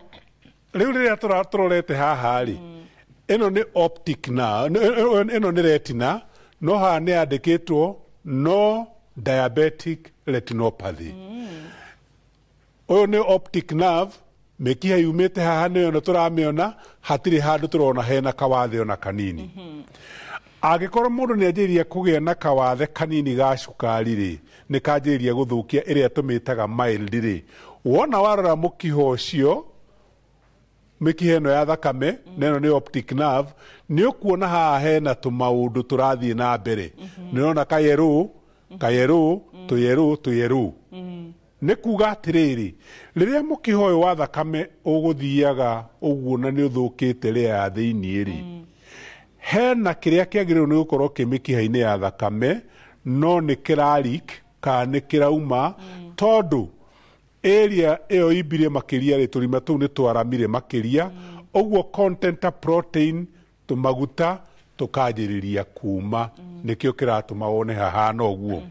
rĩu rĩrĩa tũrorete haha rĩ, ĩno nĩ optic na ĩno nĩ retina, no haha nĩ yandĩkĩtwo no diabetic retinopathy. Ũyũ nĩ optic nerve, mĩkiha yumĩte haha nĩyo ĩno tũramĩona, hatirĩ handũ tũrona hena kawathe ona kanini. Angĩkorwo mũndũ nĩ anjĩrĩria kũgĩa na kawathe kanini ga cukari rĩ, nĩ kanjĩrĩria gũthũkia ĩrĩa tũmĩtaga mild rĩ, wona warora mũkiha ũcio, mĩkiha ĩno ya thakame, na ĩno nĩ optic nerve, nĩ ũkuona haha hena tũmaũndũ tũrathiĩ na mbere. Nĩ ũrona kayerũ, kayerũ, tũyerũ, tũyerũ. Nĩ kuga atĩrĩrĩ, rĩrĩa mũkiha ũyũ wa thakame ũgũthiaga ũguo na nĩ ũthũkĩte rĩa ya thĩiniĩ rĩ, hena kĩrĩa kĩagĩrĩirwo nĩ gũkorwo kĩ mĩkiha-inĩ ya thakame, no nĩ kĩra kana nĩ kĩrauma, tondũ area ĩyo imbire makĩria rĩ, tũrima tũu nĩ twaramire makĩria, ũguo content ta protein, tũmaguta tũkanjĩrĩria kuma, nĩkĩo kĩratũma wone hahana ũguo.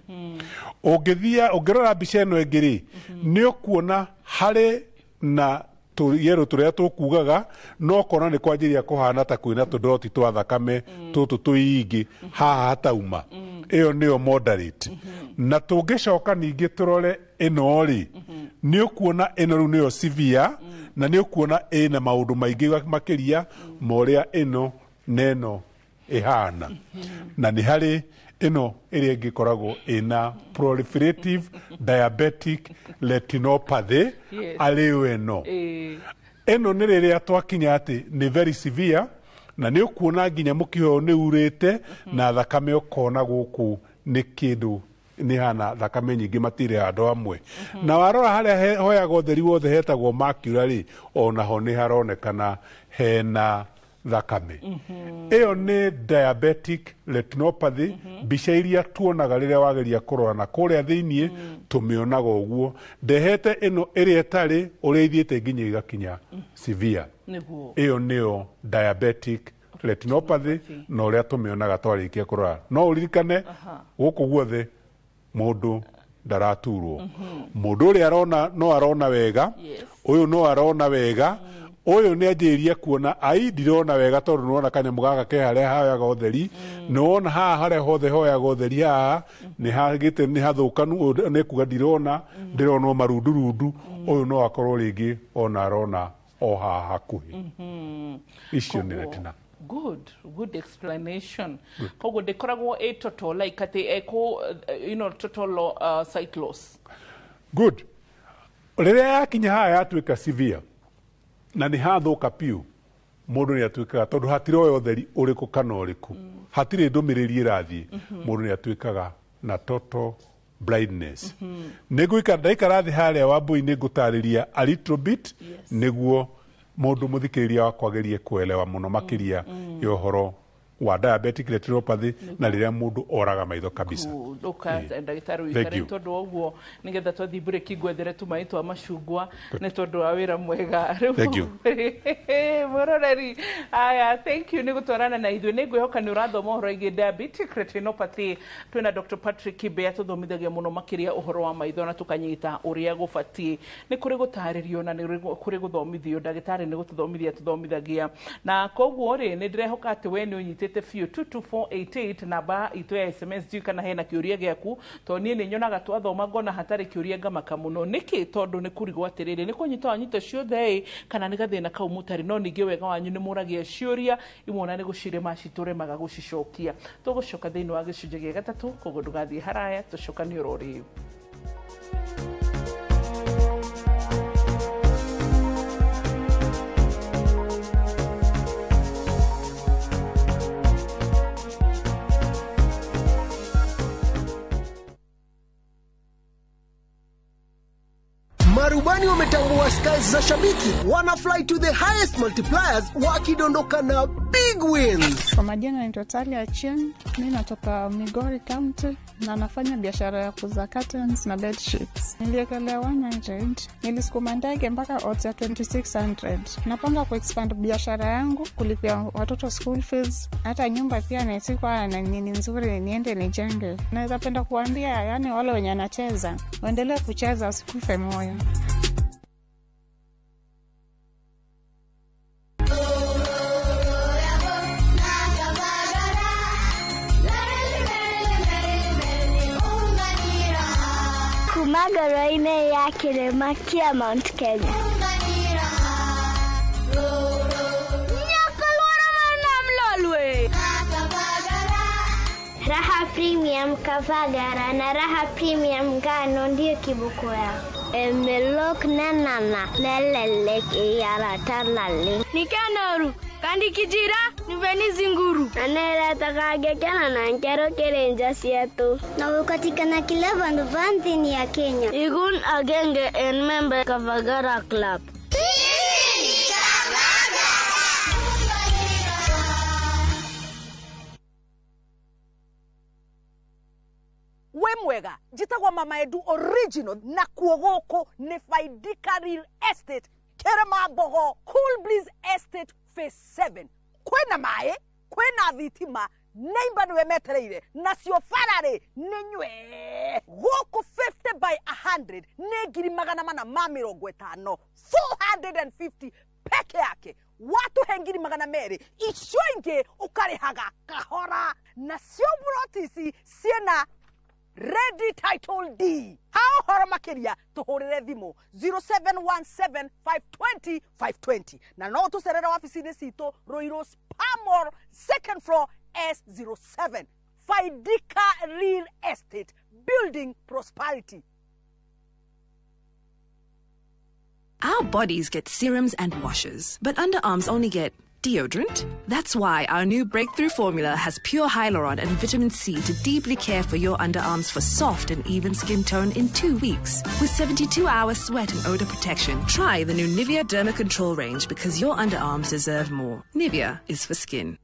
Ũngĩthia ũngĩrora mbica ĩno ĩngĩ rĩ, nĩ ũkuona harĩ na tũyerũ tũrĩa tũkugaga, no ũkona nĩ kwanjĩrĩria kũhana ta kwĩna tũdoti twa thakame tũtũ tũingĩ haha hatauma. Ĩyo nĩyo moderate. Na tũngĩcoka ningĩ tũrore ĩno rĩ, nĩ ũkuona ĩno rĩu nĩyo severe, na nĩ ũkuona ĩna maũndũ maingĩ makĩria ma ũrĩa ĩno na ĩno ĩhana. Na nĩ harĩ ĩno ĩrĩa ĩngĩ ĩkoragwo ĩna proliferative diabetic retinopathy, arĩyo ĩno. Ĩno nĩ rĩrĩa twakinya atĩ nĩ very severe, na nĩ ũkuona nginya mũkiha ũyũ nĩ urĩte, na thakame ũkona gũkũ nĩ kĩndũ nĩ hana thakame nyingĩ matirĩ handũ hamwe. Na warora harĩa hoyaga ũtheri wothe hetagwo macula rĩ, onaho nĩ haronekana hena thakame. Ĩyo nĩ diabetic retinopathy. Mbica iria tuonaga rĩrĩa wageria kũrora na kũrĩa thĩiniĩ, tũmĩonaga ũguo. Ndehete ĩno ĩrĩa ĩtarĩ ũrĩa ithiĩte nginya igakinya severe. Ĩyo nĩyo diabetic retinopathy na ũrĩa tũmĩonaga twarĩkia kũrora. No ũririkane gũkũ guothe mũndũ ndaraturwo. Mũndũ ũrĩa arona no arona wega, ũyũ no arona wega, ũyũ nĩ anjĩrĩria kuona ai ndirona wega, tondũ nĩwona kanyamũ gaka ke harĩa hoyaga ũtheri, nĩwona haha harĩa hothe hoyaga ũtheri haha nĩ hagĩte nĩ hathũkanu, ũyũ nĩ kuga ndirona, ndĩrona o marundurundu, ũyũ no akorwo rĩngĩ ona arona o haha hakuhĩ. Icio nĩ retina. Good explanation. Koguo ndĩkoragwo ĩ total, like atĩ ĩkũ total sight loss. Good. Rĩrĩa yakinya haha yatuĩka severe na nĩ hathũka piũ, mũndũ nĩ atuĩkaga, tondũ hatiroya ũtheri ũrĩkũ kana ũrĩkũ, hatirĩ ndũmĩrĩri ĩrathiĩ, mũndũ nĩ atuĩkaga na total blindness. Nĩ ngũikara ndaikara thĩ harĩa Wambui nĩ ngũtarĩria a little bit, nĩguo mũndũ mũthikĩrĩria wakwa agerie kuelewa mũno makĩria ya ũhoro wa diabetic retinopathy na rĩrĩa mũndũ oraga maitho kabisa. Ũka ndagĩtarĩ Thank ũikare you. tondũ wa ũguo nĩgetha twathiĩ break ngwethere tũmaĩ twa macungwa nĩ tondũ wa wĩra mwega. Rĩu Thank you. Mũroreri aya, thank you nĩ gũtwarana na ithuĩ. Nĩ ngwĩhoka nĩ ũrathoma ũhoro wĩgiĩ diabetic retinopathy. Twĩna Dr. Patrick Kibe atũthomithagia mũno makĩria ũhoro wa maitho na tũkanyita ũrĩa gũbatiĩ. Nĩ kũrĩ gũtarĩrio na nĩ kũrĩ gũthomithio. Ndagĩtarĩ nĩ gũtũthomithia tũthomithagia, na koguo rĩ, nĩ ndĩrehoka atĩ we nĩ ũnyitĩte. Ũnyitĩte biũ. 22488 namba itũ ya SMS. Ndiũĩ kana hena kĩũria gĩaku, tondũ niĩ nĩ nyonaga twathoma ngona hatarĩ kĩũria, ngamaka mũno. Nĩkĩ? Tondũ nĩ kũrigwo atĩrĩrĩ, nĩ kũnyita wanyita ciothe ĩ, kana nĩ gathĩna kau mũtarĩ. No ningĩ wega wanyu nĩ mũragia ciũria imwe, ona nĩ gũcirema citũremaga gũcicokia. Tũgũcoka thĩinĩ wa gĩcunjĩ gĩa gatatũ, koguo ndũgathiĩ haraya, tũcokanie oro rĩu. Marubani wametambua skies za shabiki, wana fly to the highest multipliers wakidondoka na big wins. Kwa majina naitwa Talia Achieng, mi natoka Migori County na nafanya biashara ya kuuza curtains na bed sheets. Niliekelea 100, nilisukuma ndege mpaka odds ya 2600. Napanga kuexpand biashara yangu, kulipia watoto school fees, hata nyumba pia nisikuwa na nini nzuri niende nijenge. Naweza penda kuambia, yani wale wenye anacheza waendelee kucheza, wasikufe moyo. Kuma ngoro-inĩ ya kĩrĩma kĩa Mount Kenya. Nyakalwara. Raha Premium Kavagara na Raha Premium Ngano ndiyo kiboko yao. Emelok nenana nelelek iyaratalale. Nikanoru kandi kijira niveni zinguru aneretakagekena na nkero kirenja sietu na ukatikana kila vandu va nthini ya Kenya. Igun agenge en member Kavagara Club. Wĩ mwega, njĩtagwo Mama Edu Original, na kuo gũkũ nĩ Faidika Real Estate, Kĩrĩma Cool Breeze Estate Phase 7. Kwĩna maĩ, kwĩna thitima, neighbor nĩwe metereire, nacio bararĩ nĩ nywe gũkũ. 50 by 100 nĩ 450,000, 450 peke yake. Watuhe 200,000, icio ingĩ ũkarĩhaga kahora. Nacio buroti ici ciĩna ready title deed. Ha ũhoro makĩria tũhũrĩre thimũ 0717520520, na no tũcerere wabici-inĩ citũ Ruiru Spamor, second floor, S07. Faidika Real Estate, building prosperity. Our bodies get serums and washes, but underarms only get deodorant. That's why our new breakthrough formula has pure hyaluron and vitamin C to deeply care for your underarms for soft and even skin tone in 2 weeks. With 72 hour sweat and odor protection, try the new Nivea Derma Control range because your underarms deserve more. Nivea is for skin.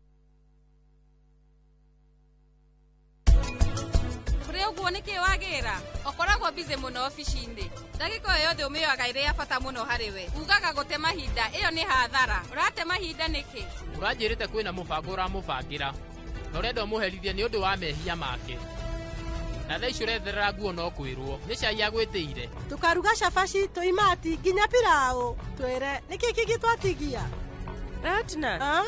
Kũrĩ ũguo nĩkĩ wagĩra ũkoragwo busy mũno obici-inĩ, ndagĩka o yothe ũmĩoyaga ĩrĩ ya bata mũno harĩ we, ugaga gũte mahinda ĩyo nĩ hathara. Ũrate mahinda nĩkĩ? Ũranjĩrĩte kwĩna mũbango ũramũbangĩra na ũrenda ũmũherithie nĩ ũndũ wa mehia make, na thaa ici ũretherera nguo no kwĩrwo nĩ cai agwĩtĩire. Tukaruga cabaci, tũimati nginya pilau. Twĩre nĩkĩ kĩngĩ twatigia? Ratna. Ah?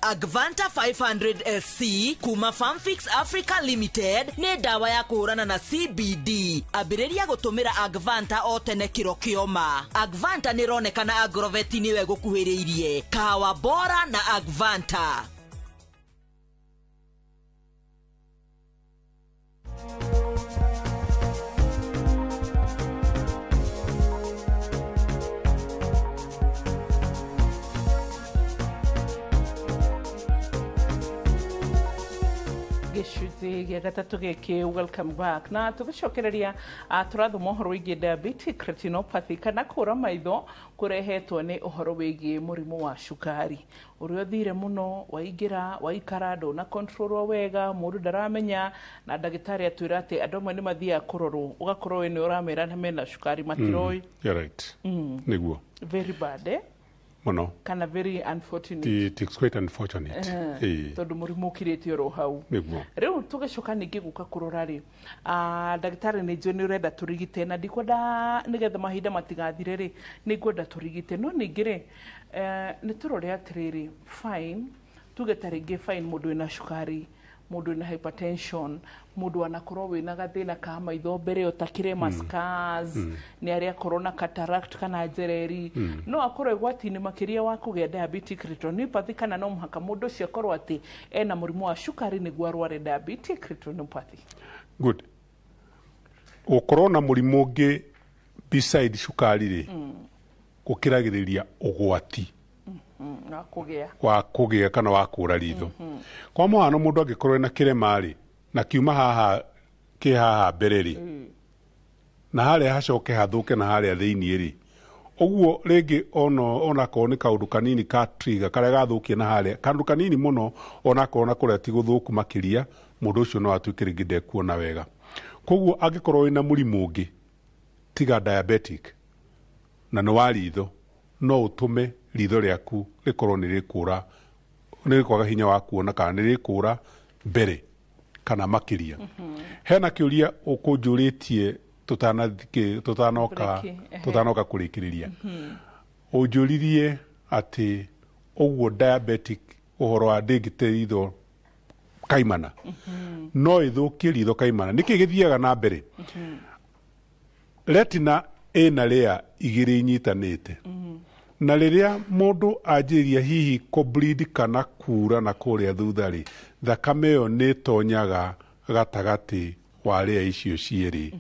Agvanta 500 SC kuma Farmfix Africa Limited nĩ ndawa ya kũhũrana na CBD. Ambĩrĩria gũtũmĩra Agvanta o tene kĩro kĩoma. Agvanta nĩ ĩronekana agroveti nĩwe gũkuhĩrĩirie. Kahawa bora na Agvanta. Gĩcunjĩ gĩa gatatũ gĩkĩ, welcome back, na tũgĩcokereria tũrathoma ũhoro wĩgiĩ diabetic retinopathy kana kũra maitho kũrehetwo nĩ ũhoro wĩgiĩ mũrimũ wa cukari ũrĩa ũthire mũno, waingĩra waikara ndũna controlwo wega, mũndũ ndaramenya. Na ndagĩtarĩ atwĩra atĩ andũ amwe nĩ mathiaga kũrorwo, ũgakorwo we nĩ ũramera mena cukari, matiroĩ. You're right. Nĩguo. Very bad, eh? Mũno. Kana very unfortunate. It is quite unfortunate. Tondũ mũrimũ ũkirĩte oro hau. Nĩguo. Rĩu tũgĩcoka ningĩ gũka kũrora rĩ, ndagĩtarĩ, nĩ njũĩ nĩ ũrenda tũrigite na ndikwenda nĩgetha mahinda matigathire rĩ, nĩ ngwenda tũrigite, no ningĩ rĩ, nĩ tũrore atĩrĩrĩ, fine, tuge ta rĩngĩ fine, mũndũ wĩna cukari, mũndũ wĩna hypertension, mũndũ anakorwo wĩna gathĩna ka maitho mbere ĩyo ta kĩrema, scars, nĩ arĩa akorwo na cataract kana njereri, no akorwo ĩgwati-inĩ makĩria wa kũgĩa diabetic retinopathy, kana no mũhaka mũndũ ũcio akorwo atĩ ena mũrimũ wa cukari nĩguo arware diabetic retinopathy? Good. Gũkorwo na mũrimũ ũngĩ beside cukari rĩ, gũkĩragĩrĩria ũgwati wa kũgĩa wa kũgĩa kana wa kũra ritho. Kwa mũhano, mũndũ angĩkorwo ena kĩrema rĩ, na kiuma haha kĩ haha mbere rĩ, na harĩa hacoke hathũke na harĩa thĩiniĩ rĩ, ũguo rĩngĩ onakorwo nĩ kaũndũ kanini ka trigger karĩa gathũkia na harĩa, kaũndũ kanini mũno, onakorwo na kũrĩa ti gũthũku makĩria, mũndũ ũcio no atuĩke rĩngĩ ndekuona wega. Koguo angĩkorwo wĩna mũrimũ ũngĩ tiga diabetic na nĩ wa ritho, no ũtũme ritho rĩaku rĩkorwo nĩ rĩkũra, nĩ rĩkwaga hinya wa kuona kana nĩ rĩkũra mbere kana makĩria. Hena kĩũria ũkũnjũrĩtie tũtanoka Break, ehe. tũtanoka kũrĩkĩrĩria. Ũnjũririe atĩ ũguo diabetic, ũhoro wa ndĩngĩte ritho kaimana, no ĩthũkie ritho kaimana. Nĩkĩ gĩthiaga na mbere? Retina ĩna layer igĩrĩ inyitanĩte, na rĩrĩa mũndũ anjĩrĩria hihi kũ bleed kana kura na kũrĩa thutha rĩ, thakame ĩyo nĩ ĩtonyaga gatagatĩ wa layer icio cierĩ,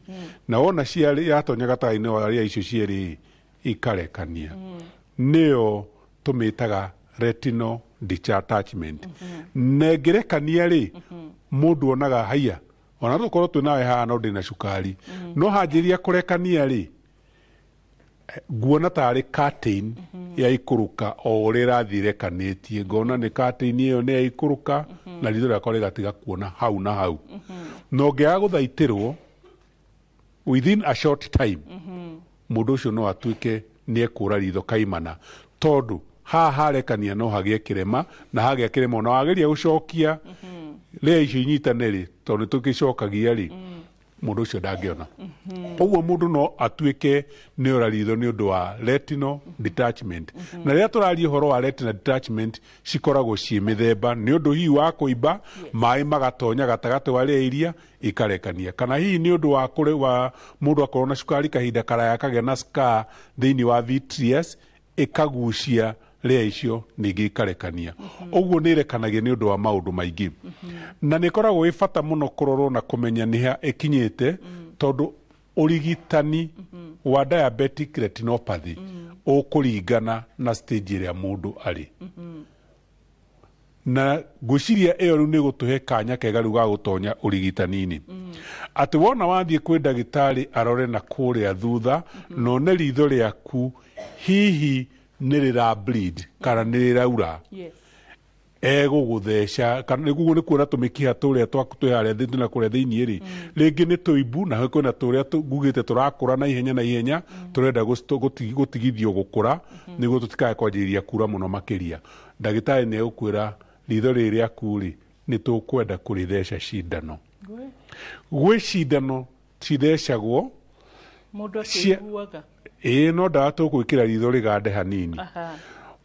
na wona yatonya gatagatĩ-inĩ wa layer icio cierĩ, ikarekania, nĩyo tũmĩtaga retinal detachment. Na ĩngĩrekania rĩ, mũndũ onaga haiya, ona tũkorwo twĩ nawe haha no ndĩna cukari, no hanjĩrĩria kũrekania rĩ, nguona tarĩ curtain yaikũrũka o ũrĩa ĩrathiĩ ĩrekanĩtie, ngona nĩ curtain ĩyo nĩ yaikũrũka na ritho rĩakwa rĩgatiga kuona hau na hau. Na ũngĩaga gũthaitĩrwo within a short time, mũndũ ũcio no atuĩke nĩ ekũra ritho kaimana, tondũ haha harekania no hagĩe kĩrema, na hagĩa kĩrema, ona wageria gũcokia rĩa icio inyitane rĩ, tondũ nĩ tũgĩcokagia rĩ, mũndũ ũcio ndangĩona. Ũguo mũndũ no atuĩke nĩ ora ritho nĩ ũndũ wa retinal detachment. Na rĩrĩa tũraria ũhoro wa retinal detachment, cikoragwo ciĩ mĩthemba, nĩ ũndũ hihi wa kũimba maĩ magatonya gatagatĩ wa rĩa iria ikarekania, kana hihi nĩ ũndũ wa kũrĩ wa mũndũ akorwo na cukari kahinda karaya, akagĩa na scar thĩinĩ wa vitreous, ĩkagucia rĩa icio ningĩ ikarekania. Ũguo nĩ ĩrekanagia nĩ ũndũ wa maũndũ maingĩ, na nĩ ĩkoragwo ĩ bata mũno kũrorwo na kũmenya nĩ ha ĩkinyĩte, tondũ ũrigitani wa diabetic retinopathy ũkũringana na stage ĩrĩa mũndũ arĩ. Na ngwĩciria ĩyo rĩu nĩ gũtũhe kanya kega rĩu ga gũtonya ũrigitani-inĩ, atĩ wona wathiĩ kwĩ ndagĩtarĩ arore na kũrĩa thutha na one ritho rĩaku hihi nĩ rĩra bleed kana nĩ rĩraura, egũgũtheca kana nĩguo nĩ kuona tũmĩkiha tũrĩa twaku twĩ harĩa thĩ na kũrĩa thĩiniĩ rĩ, rĩngĩ nĩ tũimbu na kwĩna tũrĩa ngugĩte tũrakũra na ihenya na ihenya, tũrenda gũtigithio gũkũra nĩguo tũtikae kwanjĩrĩria kura mũno makĩria. Ndagĩtarĩ nĩ egũkwĩra ritho rĩrĩ rĩaku rĩ, nĩ tũkwenda kũrĩtheca cindano. Gwĩ cindano cithecagwo. Mũndũ akĩiguaga. Ĩĩ, no ndawa tũgwĩkĩra ritho rĩgande hanini.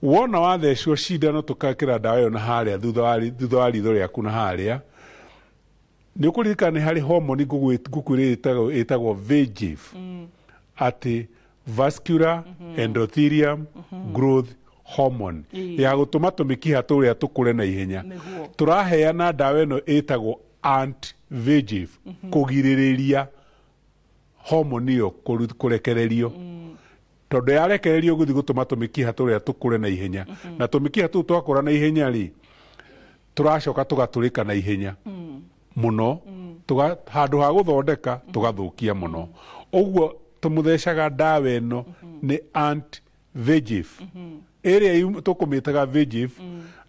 Wona wathecwo cindano, tũkekĩra ndawa ĩyo na harĩa thutha wa ritho rĩaku na harĩa, nĩ ũkũririkana nĩ harĩ homoni ngũkwĩrĩte ĩtagwo VEGF, atĩ vascular endothelium growth hormone, ya gũtũma tũmĩkiha tũrĩa tũkũre na ihenya. Tũraheana ndawa ĩno ĩtagwo anti VEGF kũgirĩrĩria homoni ĩyo kũrekererio, tondũ yarekererio gũthiĩ gũtũma tũmĩkiha tũrĩa tũkũre na ihenya, na tũmĩkiha tũu twakũra na ihenya rĩ, tũracoka tũgatũrĩka na ihenya mũno, handũ ha gũthondeka tũgathũkia mũno. Ũguo tũmũthecaga ndawa ĩno nĩ anti VEGF. Ĩrĩa tũkũmĩtaga VEGF,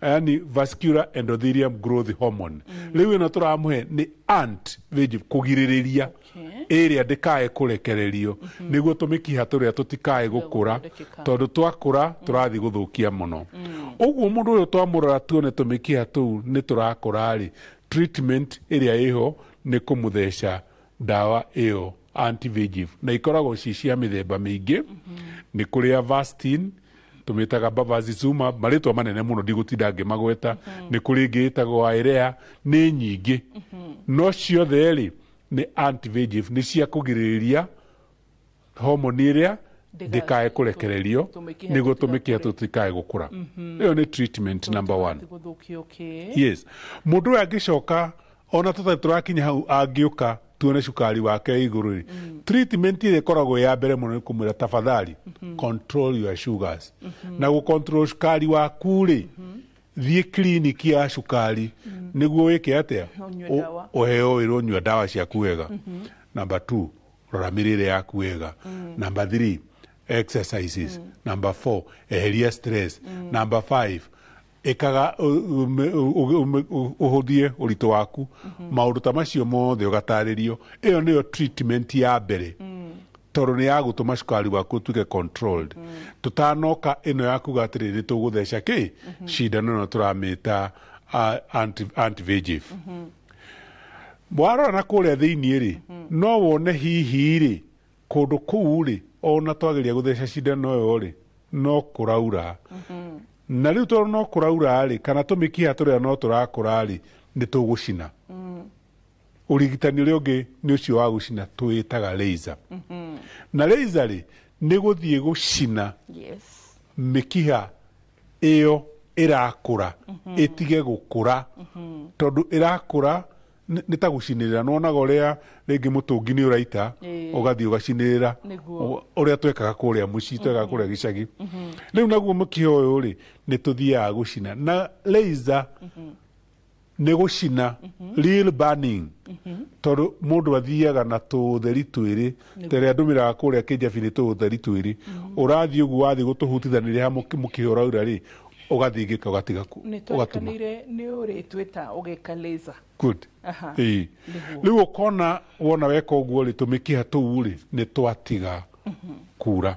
yani vascular endothelium growth hormone. Rĩu ĩno tũramũhe nĩ anti VEGF, kũgirĩrĩria ĩrĩa ndĩkae kũrekererio, nĩguo tũmĩkiha tũrĩa tũtikae gũkũra, tondũ twakũra tũrathiĩ gũthũkia mũno. Ũguo mũndũ ũyũ twamũrora tuone tũmĩkiha tũu nĩ tũrakũra rĩ, treatment ĩrĩa ĩho nĩ kũmũtheca ndawa ĩyo anti VEGF, na ikoragwo ci cia mĩthemba mĩingĩ. Nĩ kũrĩ Avastin, tũmĩtaga bevacizumab, marĩtwa manene mũno ndigũtinda ngĩmagweta. Nĩ kũrĩ ĩngĩ ĩtagwo Eylea, nĩ nyingĩ, no ciothe rĩ nĩ anti VEGF, nĩ cia kũgirĩrĩria homoni ĩrĩa ndĩkae kũrekererio tũmĩkiha nĩguo tũmĩkiha tũtikae gũkũra. Ĩyo nĩ treatment number one. Gũthũkio, okay. Yes, mũndũ ũyũ angĩcoka, ona tũtarĩ tũrakinya hau, angĩũka tuone cukari wake wĩ igũrũ rĩ, treatment ĩrĩa ĩkoragwo ya mbere mũno nĩ kũmwĩra, tafadhali control your sugars. Na gũ control cukari waku rĩ, thiĩ kliniki ya cukari nĩguo wĩke atĩa? Ũnyue ndawa. Ũheo wĩrwo nyua ndawa ciaku wega. Number two, rora mĩrĩre yaku wega. Number three, exercises. Number four, eheria stress. Number five, ĩkaga ũhũthie ũritũ waku. Maũndũ ta macio mothe ũgatarĩrio. Ĩyo nĩyo treatment ya mbere, tondũ nĩ ya gũtũma cukari waku ũtuĩke controlled, tũtanoka ĩno ya kuga atĩrĩ nĩ tũgũtheca kĩ cindano ĩno tũramĩta anti VEGF. Warora na kũrĩa thĩiniĩ rĩ, no wone hihi rĩ kũndũ kũu rĩ, ona twageria gũtheca cindano ĩyo rĩ, no kũraura. Na rĩu tondũ no kũraura rĩ, kana tũmĩkiha tũrĩa no tũrakũra rĩ, nĩ tũgũcina. Ũrigitani ũrĩa ũngĩ nĩ ũcio wa gũcina, twĩtaga laser. Na laser rĩ, nĩ gũthiĩ gũcina mĩkiha ĩyo ĩrakũra ĩtige gũkũra, tondũ ĩrakũra nĩ ta gũcinĩrĩra. Nĩwonaga ũrĩa rĩngĩ mũtũngi nĩ ũraita, ũgathiĩ ũgacinĩrĩra, ũrĩa twekaga kũrĩa mũciĩ, twekaga kũrĩa gĩcagi. Rĩu naguo mũkiha ũyũ rĩ, nĩ tũthiaga gũcina na laser. Nĩ gũcina real burning, tondũ mũndũ athiaga na tũtheri twĩrĩ, ta ĩrĩa ndũmĩraga kũrĩa kĩnjabi, nĩ tũtheri twĩrĩ. Ũrathiĩ ũguo, wathiĩ gũtũhutithanĩria ha mũkiha ũraura rĩ, ũgathingĩka, ũgatiga Nĩ ũgatuma. Twarikanĩire nĩ ũrĩtwĩta ũgĩka laser. Good. Ĩĩ. Rĩu ũkona wona weka ũguo rĩ, tũmĩkiha tũu rĩ nĩ twatiga kura.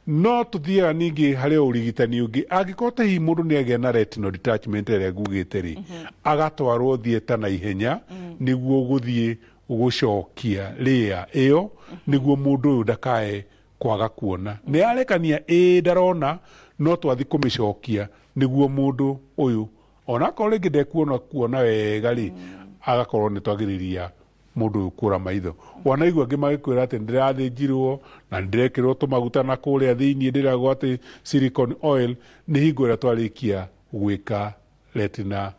No tũthiaga ningĩ harĩ ũrigitani ũngĩ, angĩkorwo ta hihi mũndũ nĩ agĩa na retinal detachment ĩrĩa ngugĩte rĩ, agatwarwo theatre na ihenya nĩguo gũthiĩ gũcokia rĩa ĩyo, nĩguo mũndũ ũyũ ndakae kwaga kuona. Nĩ arekania ĩĩ ndarona, no twathi kũmĩcokia nĩguo mũndũ ũyũ onakorwo rĩngĩ ndekuona kuona wega rĩ, agakorwo nĩ twagĩrĩria mũndũ ũyũ kũra maitho. Wanaigua angĩ magĩkwĩra atĩ ndĩrathĩnjirwo na ndĩrekĩrwo tũmaguta na kũrĩa thĩiniĩ, ndĩragwo atĩ silicone oil, nĩ hingo ĩrĩa twarĩkia gwĩka retina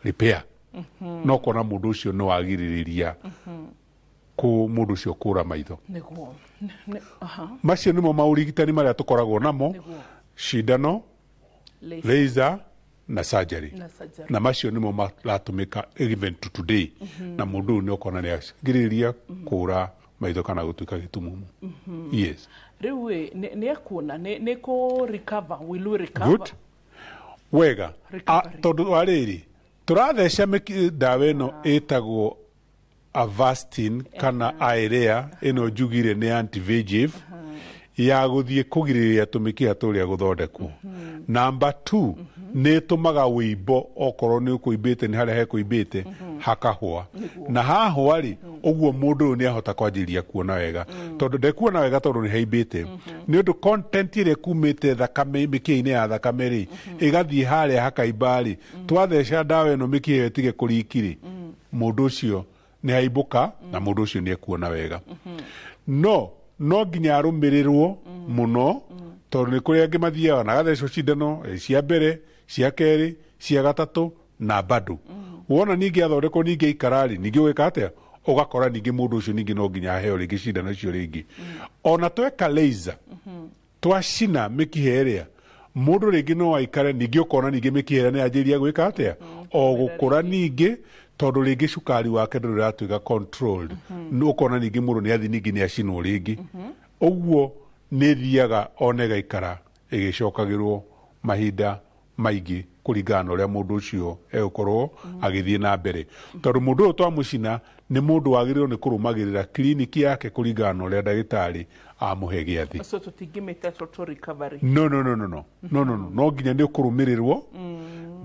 repair, no kona mũndũ ũcio nĩ wagirĩrĩria kũ mũndũ ũcio kũra maitho. Macio nĩmo maũrigitani marĩa tũkoragwo namo: cindano, Laser. Laser na surgery. Na surgery. Na macio nĩmo maratũmĩka even to today. Na mũndũ ũyũ nĩ ũkona nĩ agirĩrĩria kũra maitho kana gũtuĩka gĩtumumu. Yes. Rĩu ĩ, nĩ ekuona nĩ kũ recover, will we recover? Good, wega. Tondũ wa rĩrĩ, tũratheca ndawa ĩno ĩtagwo Avastin kana Eylea, ĩno njugire nĩ anti VEGF ya gũthiĩ kũgirĩrĩria tũmĩkiha tũrĩa gũthondekwo. Number two, nĩ ĩtũmaga wĩimbo, okorwo nĩ ũkũimbĩte, nĩ harĩa hekũimbĩte hakahũa. Na hahũa rĩ, ũguo mũndũ ũyũ nĩ ahota kwanjĩrĩria kuona wega, tondũ ndekuona wega tondũ nĩ haimbĩte, nĩ ũndũ content ĩrĩa ĩkumĩte thakame, mĩkiha-inĩ ya thakame rĩ, ĩgathiĩ harĩa hakaimba rĩ. Twatheca ndawa ĩno mĩkiha ĩyo ĩtige kũriki rĩ, mũndũ ũcio nĩ haimbũka na mũndũ ũcio nĩ ekuona wega. No nginya arũmĩrĩrwo mũno, tondũ nĩ kũrĩ angĩ mathiaga na agathecwo cindano cia mbere, cia kerĩ, cia gatatũ, na bado wona ningĩ athondekwo, ningĩ aikararĩ, ningĩ ũgĩka atĩa, ũgakora ningĩ mũndũ ũcio ningĩ no nginya aheo rĩngĩ cindano icio rĩngĩ. Ona tweka laser, twacina mĩkiha ĩrĩa, mũndũ rĩngĩ no aikare, ningĩ ũkona ningĩ mĩkiha ĩrĩa nĩ yanjĩrĩria gwĩka atĩa, o gũkũra ningĩ, tondũ rĩngĩ cukari wake ndũrĩ ũratuĩka controlled. Nĩ ũkona ningĩ mũndũ nĩ athi ningĩ nĩ acinwo rĩngĩ. Ũguo nĩ ĩthiaga ona ĩgaikara Ĩgĩcokagĩrwo mahinda maingĩ kũringana na ũrĩa mũndũ ũcio egũkorwo agĩthiĩ na mbere, tondũ mũndũ ũyũ twamũcina nĩ mũndũ wagĩrĩirwo nĩ kũrũmagĩrĩra kiriniki yake kũringana na ũrĩa ndagĩtarĩ amũhe gĩathĩ. So tũtingĩmĩta total recovery? No, no, no, no, no, no, no, no, no nginya nĩ ũkũrũmĩrĩrwo,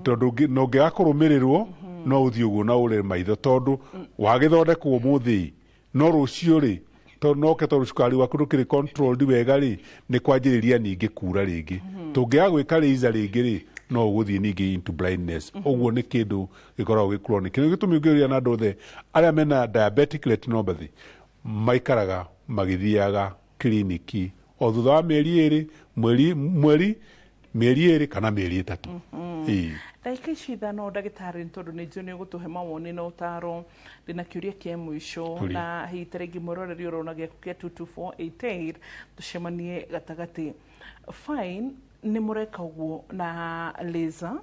tondũ na ũngĩaga kũrũmĩrĩrwo no ũthiĩ ũguo na ũre maitho, tondũ wagĩthondekwo ũmũthĩ no rũciũ rĩ, tondũ noke tondũ cukari waku ndũkĩrĩ controlled wega rĩ, nĩ kwanjĩrĩria ningĩ kura rĩngĩ. Tũngĩaga gwĩka laser rĩngĩ rĩ, no ũgũthiĩ ningĩ into blindness. Ũguo nĩ kĩndũ gĩkoragwo gĩ chronic. Nĩ gĩtũmi ũngĩũria na andũ othe arĩa mena diabetic retinopathy maikaraga magĩthiaga kiriniki o thutha wa mĩeri 2, mweri mweri, mĩeri 2 kana mĩeri 3. Ĩĩ. Ndagĩka ici 5, ndagĩtarĩ, nĩ tondũ nĩ njũĩ nĩ ũgũtũhe mawoni na ũtaro, ndĩna kĩũria kĩa mũico. Ũria. Na hihi ta rĩngĩ mwĩroreri ũrona gĩaku kĩa 22488 tũcemanie gatagatĩ. Fine, nĩ mũreka ũguo na laser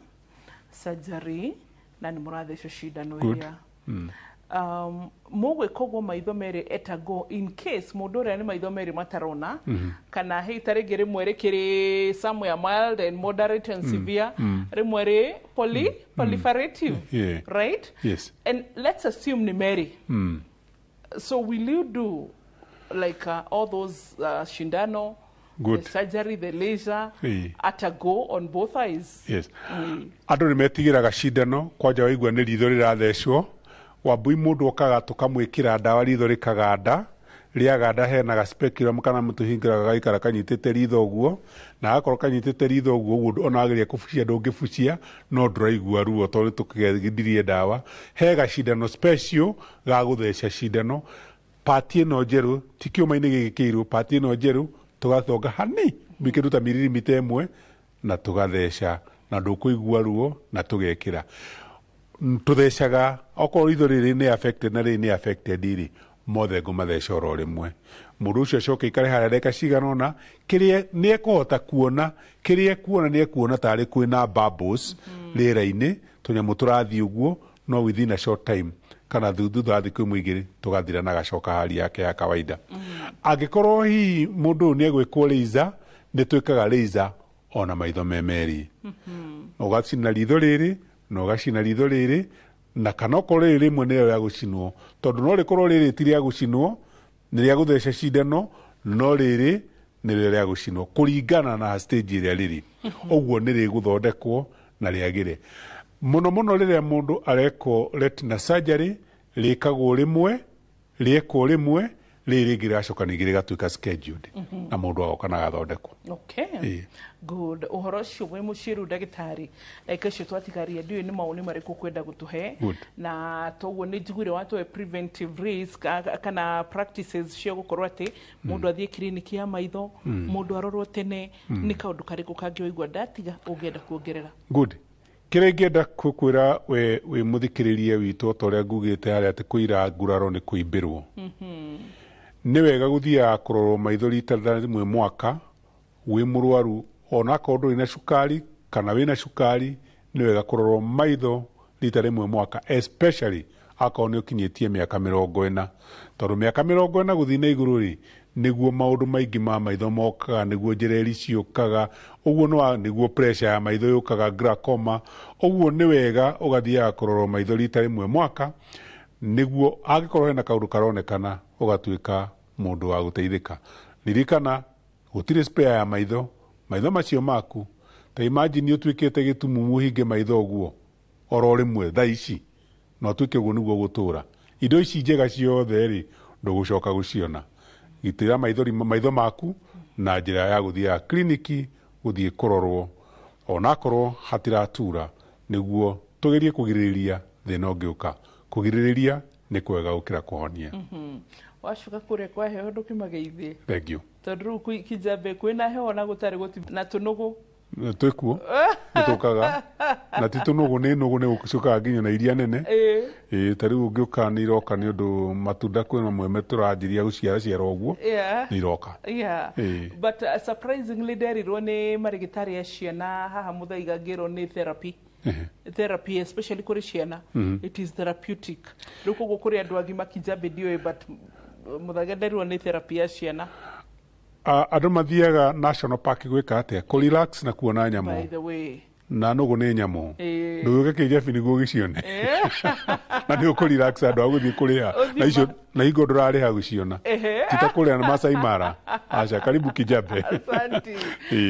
surgery na nĩ mũrathecwo cindano Good. ĩrĩa mũgwĩka ũguo maitho merĩ at a go, in case mũndũ ũrĩa nĩ maitho merĩ matarona, kana hihi ta rĩngĩ rĩmwe rĩkĩrĩ somewhere mild and moderate and severe, rĩmwe rĩ proliferative, right? Yes. And let's assume nĩ merĩ. So will you do like all those shindano, Good. the surgery, the laser at a go on both eyes? Yes. Andũ nĩ metigĩraga cindano kwanja waigua nĩ ritho rĩrathecwo. Wambui, mũndũ okaga tũkamwĩkĩra ndawa ritho rĩkaganda, rĩaganda hena ga speculum kana mũtũhingĩra gagaikara kanyitĩte ritho ũguo, na agakorwo kanyitĩte ritho ũguo ũguo, ona wageria kũbucia ndũngĩbucia, no ndũraigua ruo tondũ tũkĩgendirie ndawa. He gacindano special ga gũtheca cindano pati ĩno njerũ, ti kĩũma-inĩ gĩkĩ kĩirũ, pati ĩno njerũ, tũgathonga hani kĩndũ ta 1 mm na tũgatheca na ndũkũigua ruo, na tũgekĩra tũthecaga okorwo ritho rĩrĩ nĩ affected na rĩrĩ nĩ affected rĩ, mothe ngũmatheca oro rĩmwe. Mũndũ ũcio acoke aikare harĩa ndagĩka cigana ũna, kĩrĩa nĩ ekũhota kuona, kĩrĩa ekuona nĩ ekuona tarĩ kwĩna bubbles rĩera-inĩ, tũnyamũ tũrathiĩ ũguo, no within a short time kana thutha wa thikũ 1 2 tũgathira na agacoka hali yake ya kawaida. Angĩkorwo hihi mũndũ ũyũ nĩ egwĩkwo laser, nĩ twĩkaga laser ona maitho me merĩ, ũgacina ritho rĩrĩ na ũgacina ritho rĩrĩ, na kana okorwo rĩrĩ rĩmwe nĩrĩo rĩa gũcinwo, tondũ no rĩkorwo rĩrĩ ti rĩa gũcinwo, nĩ rĩa gũtheca cindano, no rĩrĩ nĩrĩo rĩa gũcinwo kũringana na stage ĩrĩa rĩrĩ. Ũguo nĩ rĩgũthondekwo na rĩagĩre mũno mũno. Rĩrĩa mũndũ arekwo retina surgery, rĩkagwo rĩmwe, rĩekwo rĩmwe, rĩrĩ rĩngĩ rĩgacoka ningĩ rĩgatuĩka scheduled na mũndũ agoka na agathondekwo. Okay. Good. Ũhoro ũcio wĩ mũciĩ rĩu, ndagĩtarĩ, ndagĩka icio twatigaria, ndiũĩ nĩ mawoni marĩkũ kwenda gũtũhe. Good. Na toguo nĩ njiguire watũhe preventive risk kana practices cia gũkorwo atĩ mũndũ athiĩ kiriniki ya maitho, mũndũ arorwo tene. Nĩ kaũndũ karĩkũ kangĩ waigua ndatiga ũngĩenda kuongerera? Good. Kĩrĩa ingĩenda kwĩra we wĩ mũthikĩrĩria witũ, ta ũrĩa ngugĩte harĩa atĩ kũira nguraro nĩ kũimbĩrwo, nĩ wega gũthiaga kũrorwo maitho rita rĩmwe mwaka wĩ mũrwaru, onakorwo ndũrĩ na cukari kana wĩna cukari, nĩ wega kũrorwo maitho rita rĩmwe mwaka, especially akorwo nĩ ũkinyĩtie mĩaka 40, tondũ mĩaka 40 gũthiĩ na igũrũ rĩ, nĩguo maũndũ maingĩ ma maitho mokaga, nĩguo njereri ciũkaga ũguo, nĩguo pressure ya maitho yũkaga, glaucoma. Ũguo nĩ wega ũgathiaga kũrorwo maitho rita rĩmwe mwaka, nĩguo angĩkorwo hena kaũndũ karonekana ũgatuĩka mũndũ wa gũteithĩka. Ririkana gũtirĩ spare ya maitho. Maitho macio maku, ta imagine ũtuĩkĩte gĩtumumu, ũhinge maitho ũguo oro rĩmwe thaa ici na ũtuĩke ũguo nĩguo gũtũra, indo ici njega ciothe rĩ, ndũgũcoka gũciona. Gitĩra maithori maitho maku na njĩra ya gũthiaga kliniki gũthiĩ kũrorwo onakorwo hatiratura, nĩguo tũgerie kũgirĩrĩria thĩna ũngĩũka. Kũgirĩrĩria nĩ kwega gũkĩra kũhonia. Wacoka kũrĩa kwa heho ndũkĩmageithie. Thank you. Tondũ rĩu Kijambe kwĩna heho na gũtarĩ gũti na tũnũgũ. Twĩkuo nĩtũkaga na ti tũnũgũ, nĩ nũgũ, nĩ gũcokaga nginya na iria nene. Ĩĩ, ta rĩu ũngĩũka nĩ iroka, nĩ ũndũ matunda kwĩ mamwe tũranjĩria gũciara ciara ũguo, nĩ iroka. But surprisingly nderirwo nĩ marĩgĩtarĩ a ciana haha Mũthaiga, ngĩrwo nĩ therapy, therapy especially kũrĩ ciana. It is therapeutic. Rĩu koguo kũrĩ andũ agima Kijambe ndiũĩ, but Mũthaiga nderirwo nĩ therapy ya ciana. Andũ mathiaga national park gwĩka atĩa? Kũ relax na kuona By nyamũ. the way, Na nũgũ nĩ nyamũ. Ndũgĩũke kĩjabi nĩguo ũgĩcione. Na nĩ ũkũ relax andũ a gũthiĩ kũrĩha. Ũthiĩ Na icio na hingo ndũrarĩha gũciona. Ti ta kũrĩa na Masai Mara. Aca, karibu Kijabe. Asante.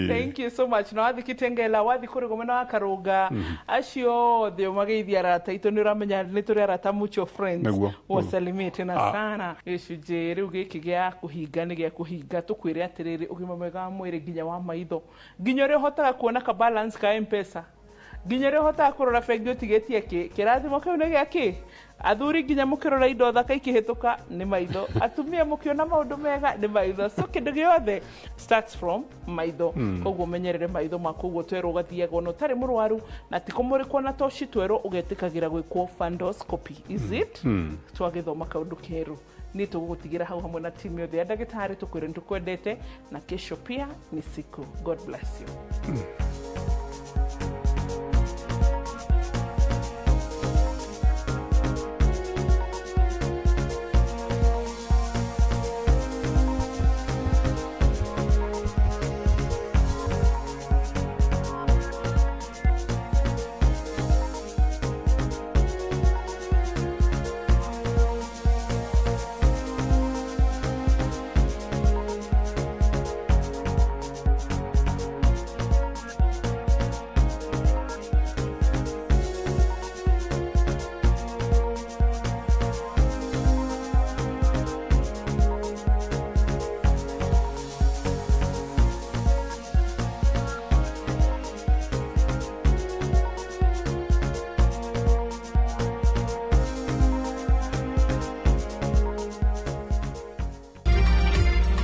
Thank you so much. Na wathi Kitengela, wathi kũrĩ gomena wa Karũnga, acio othe ũmageithia arata aitũ. Nĩ ũramenya nĩ tũrĩ arata, mutual friends. Nĩguo. Wasalimie tena sana. Gĩcunjĩ rĩu gĩkĩ gĩa kũhinga nĩ gĩa kũhinga, tũkwĩre atĩrĩrĩ, ũgima mwega wa mwĩrĩ nginya wa maitho, nginya ũrĩa ũhotaga kuona ka balance ka M-Pesa, nginya ũrĩa ũhotaga kũrora bengi ũtigĩtie kĩ kĩrathimo kĩu nĩ gĩa kĩ. Athuri, nginya mũkĩrora indo thaka ikĩhĩtũka nĩ maitho. Atumia, mũkĩona maũndũ mega nĩ maitho. So kĩndũ gĩothe starts from maitho. Koguo menyerere maitho maku. Ũguo twerwo ũgathiaga ona ũtarĩ mũrwaru na ti kũmũrĩkwo na toci, twerwo ũgetĩkagĩra gwĩkwo fundoscopy, is it? Twagĩthoma kaũndũ kerũ. Niĩ tũgũgũtigĩra hau hamwe na timu yothe ya ndagĩtarĩ, tũkwĩre nĩ tũkwendete na kesho pia ni siku. God bless you.